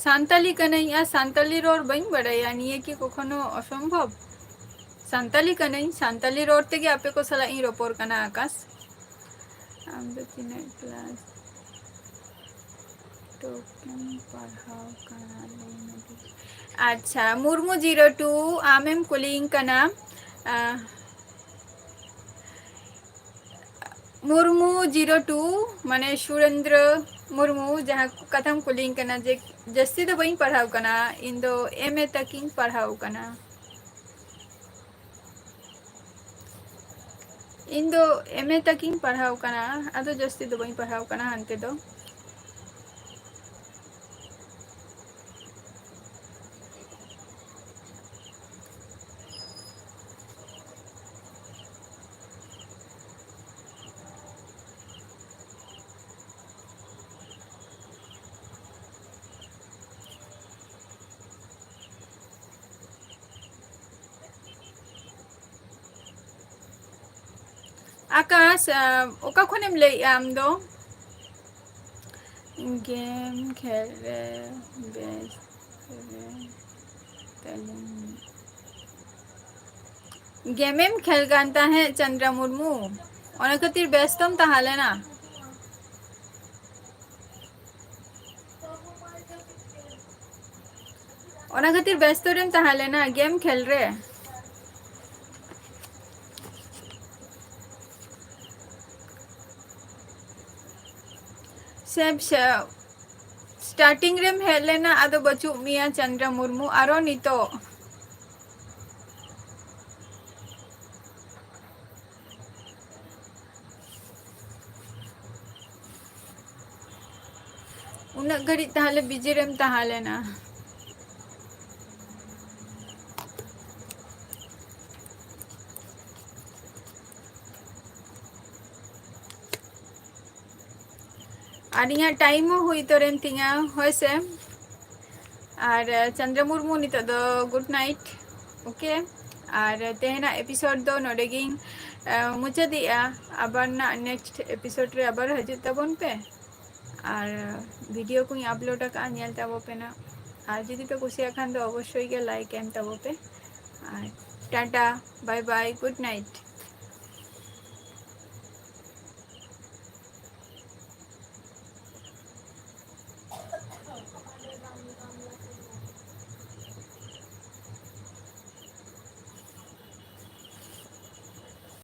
ᱥᱟᱱᱛᱟᱞᱤ ᱠᱟᱹᱱᱟᱹᱧ ᱟᱨ ᱥᱟᱱᱛᱟᱞᱤ ᱨᱚᱲ ᱵᱟᱹᱧ ᱵᱟᱲᱟᱭᱟ, ᱱᱤᱭᱟᱹ ᱠᱤ ᱠᱚᱠᱷᱚᱱᱳ ᱚᱥᱚᱢᱵᱷᱚᱵ? ᱥᱟᱱᱛᱟᱞᱤ ᱠᱟᱹᱱᱟᱹᱧ, ᱥᱟᱱᱛᱟᱞᱤ ᱨᱚᱲ ᱛᱮᱜᱮ ᱟᱯᱮ ᱠᱚ ᱥᱟᱞᱟᱜ ᱤᱧ ᱨᱚᱯᱚᱲ ᱠᱟᱱᱟ ᱟᱠᱟᱥ᱾ ᱟᱢ ᱫᱚ ᱛᱤᱱᱟᱹᱜ ᱠᱞᱟᱥ ᱴᱩ ᱠᱮᱢ ᱯᱟᱲᱦᱟᱣ ᱠᱟᱱᱟ ᱞᱟᱹᱭ ᱢᱮ ᱫᱮ᱾ ᱟᱪᱪᱷᱟ, ᱢᱩᱨᱢᱩ ᱡᱤᱨᱳ ᱴᱩ, ᱟᱢᱮᱢ ᱠᱩᱞᱤᱧ ᱠᱟᱱᱟ, ᱟᱸ, ᱢᱩᱨᱢᱩ ᱡᱤᱨᱳ ᱴᱩ, ᱢᱟᱱᱮ ᱥᱩᱨᱮᱱᱫᱨᱚ ᱢᱩᱨᱢᱩ, ᱡᱟᱦᱟᱸ ᱠᱟᱛᱷᱟᱢ ᱠᱩᱞᱤᱧ ᱠᱟᱱᱟ ᱡᱮ ᱡᱟᱹᱥᱛᱤ ᱫᱚ ᱵᱟᱹᱧ ᱯᱟᱲᱦᱟᱣ ᱠᱟᱱᱟ, ᱤᱧ ᱫᱚ ᱮᱢ ᱮ ᱛᱟᱹᱠᱤᱧ ᱯᱟᱲᱦᱟᱣ ᱠᱟᱱᱟ᱾ ᱤᱧ ᱫᱚ ᱮᱢ ᱮ ᱛᱟᱹᱠᱤᱧ ᱯᱟᱲᱦᱟᱣ ᱠᱟᱱᱟ, ᱟᱫᱚ ᱡᱟᱹᱥᱛᱤ ᱫᱚ ᱵᱟᱹᱧ ᱯᱟᱲᱦᱟᱣ ᱠᱟᱱᱟ ᱦᱟᱱᱛᱮ ᱫᱚ᱾ ᱟᱠᱟᱥ, ᱟᱸ, ᱚᱠᱟ ᱠᱷᱚᱱᱮᱢ ᱞᱟᱹᱭᱮᱜᱼᱟ ᱟᱢ ᱫᱚ? ᱜᱮᱢ ᱠᱷᱮᱞ ᱨᱮ ᱵᱮᱥ ᱨᱮ ᱛᱟᱞᱤᱧ᱾ ᱜᱮᱢᱮᱢ ᱠᱷᱮᱞ ᱠᱟᱱ ᱛᱟᱦᱮᱸᱫ, ᱪᱚᱱᱫᱨᱟ ᱢᱩᱨᱢᱩ, ᱚᱱᱟ ᱠᱷᱟᱹᱛᱤᱨ ᱵᱮᱥᱛᱚᱢ ᱛᱟᱦᱮᱸ ᱞᱮᱱᱟ᱾ ᱚᱱᱟ ᱠᱷᱟᱹᱛᱤᱨ ᱵᱮᱥᱛᱚ ᱨᱮᱢ ᱛᱟᱦᱮᱸ ᱞᱮᱱᱟ ᱜᱮᱢ ᱠᱷᱮᱞ ᱨᱮ᱾ ᱥᱮ, ᱥᱮ, starting ᱨᱮᱢ ᱦᱮᱡ ᱞᱮᱱᱟ, ᱟᱫᱚ ᱵᱟᱹᱪᱩᱜ ᱢᱮᱭᱟ ᱪᱚᱱᱫᱨᱟ ᱢᱩᱨᱢᱩ, ᱟᱨᱚ ᱱᱤᱛᱚᱜ᱾ ᱩᱱᱟᱹᱜ ᱜᱷᱟᱹᱲᱤᱡ ᱛᱟᱦᱞᱮ busy ᱨᱮᱢ ᱛᱟᱦᱮᱸ ᱞᱮᱱᱟ? ᱟᱨ ᱤᱧᱟᱹᱜ time ᱦᱚᱸ ᱦᱩᱭ ᱩᱛᱟᱹᱨᱮᱱ ᱛᱤᱧᱟ, ᱦᱳᱭ ᱥᱮ᱾ ᱟᱨ, ᱟᱸ, ᱪᱚᱱᱫᱨᱟ ᱢᱩᱨᱢᱩ, ᱱᱤᱛᱚᱜ ᱫᱚ good night, okay? ᱟᱨ ᱛᱮᱦᱮᱧᱟᱜ episode ᱫᱚ ᱱᱚᱰᱮ ᱜᱤᱧ, ᱟᱸ, ᱢᱩᱪᱟᱹᱫᱮᱜᱼᱟ᱾ ᱟᱵᱟᱨ ᱱᱟᱜ next episode ᱨᱮ ᱟᱵᱟᱨ ᱦᱤᱡᱩᱜ ᱛᱟᱵᱚᱱ ᱯᱮ᱾ ᱟᱨ ᱵᱷᱤᱰᱤᱭᱳ ᱠᱚᱧ ᱟᱯᱞᱳᱰ ᱟᱠᱟᱫᱼᱟ, ᱧᱮᱞ ᱛᱟᱵᱚ ᱯᱮ ᱱᱟᱜ᱾ ᱟᱨ ᱡᱩᱫᱤ ᱯᱮ ᱠᱩᱥᱤᱭᱟᱜ ᱠᱷᱟᱱ ᱫᱚ ᱚᱵᱚᱥᱥᱳᱭ ᱜᱮ ᱞᱟᱭᱤᱠ ᱮᱢ ᱛᱟᱵᱚ ᱯᱮ᱾ ᱟᱨ ᱴᱟᱴᱟ, ᱵᱟᱭ ᱵᱟᱭ, ᱜᱩᱰ ᱱᱟᱭᱤᱴ᱾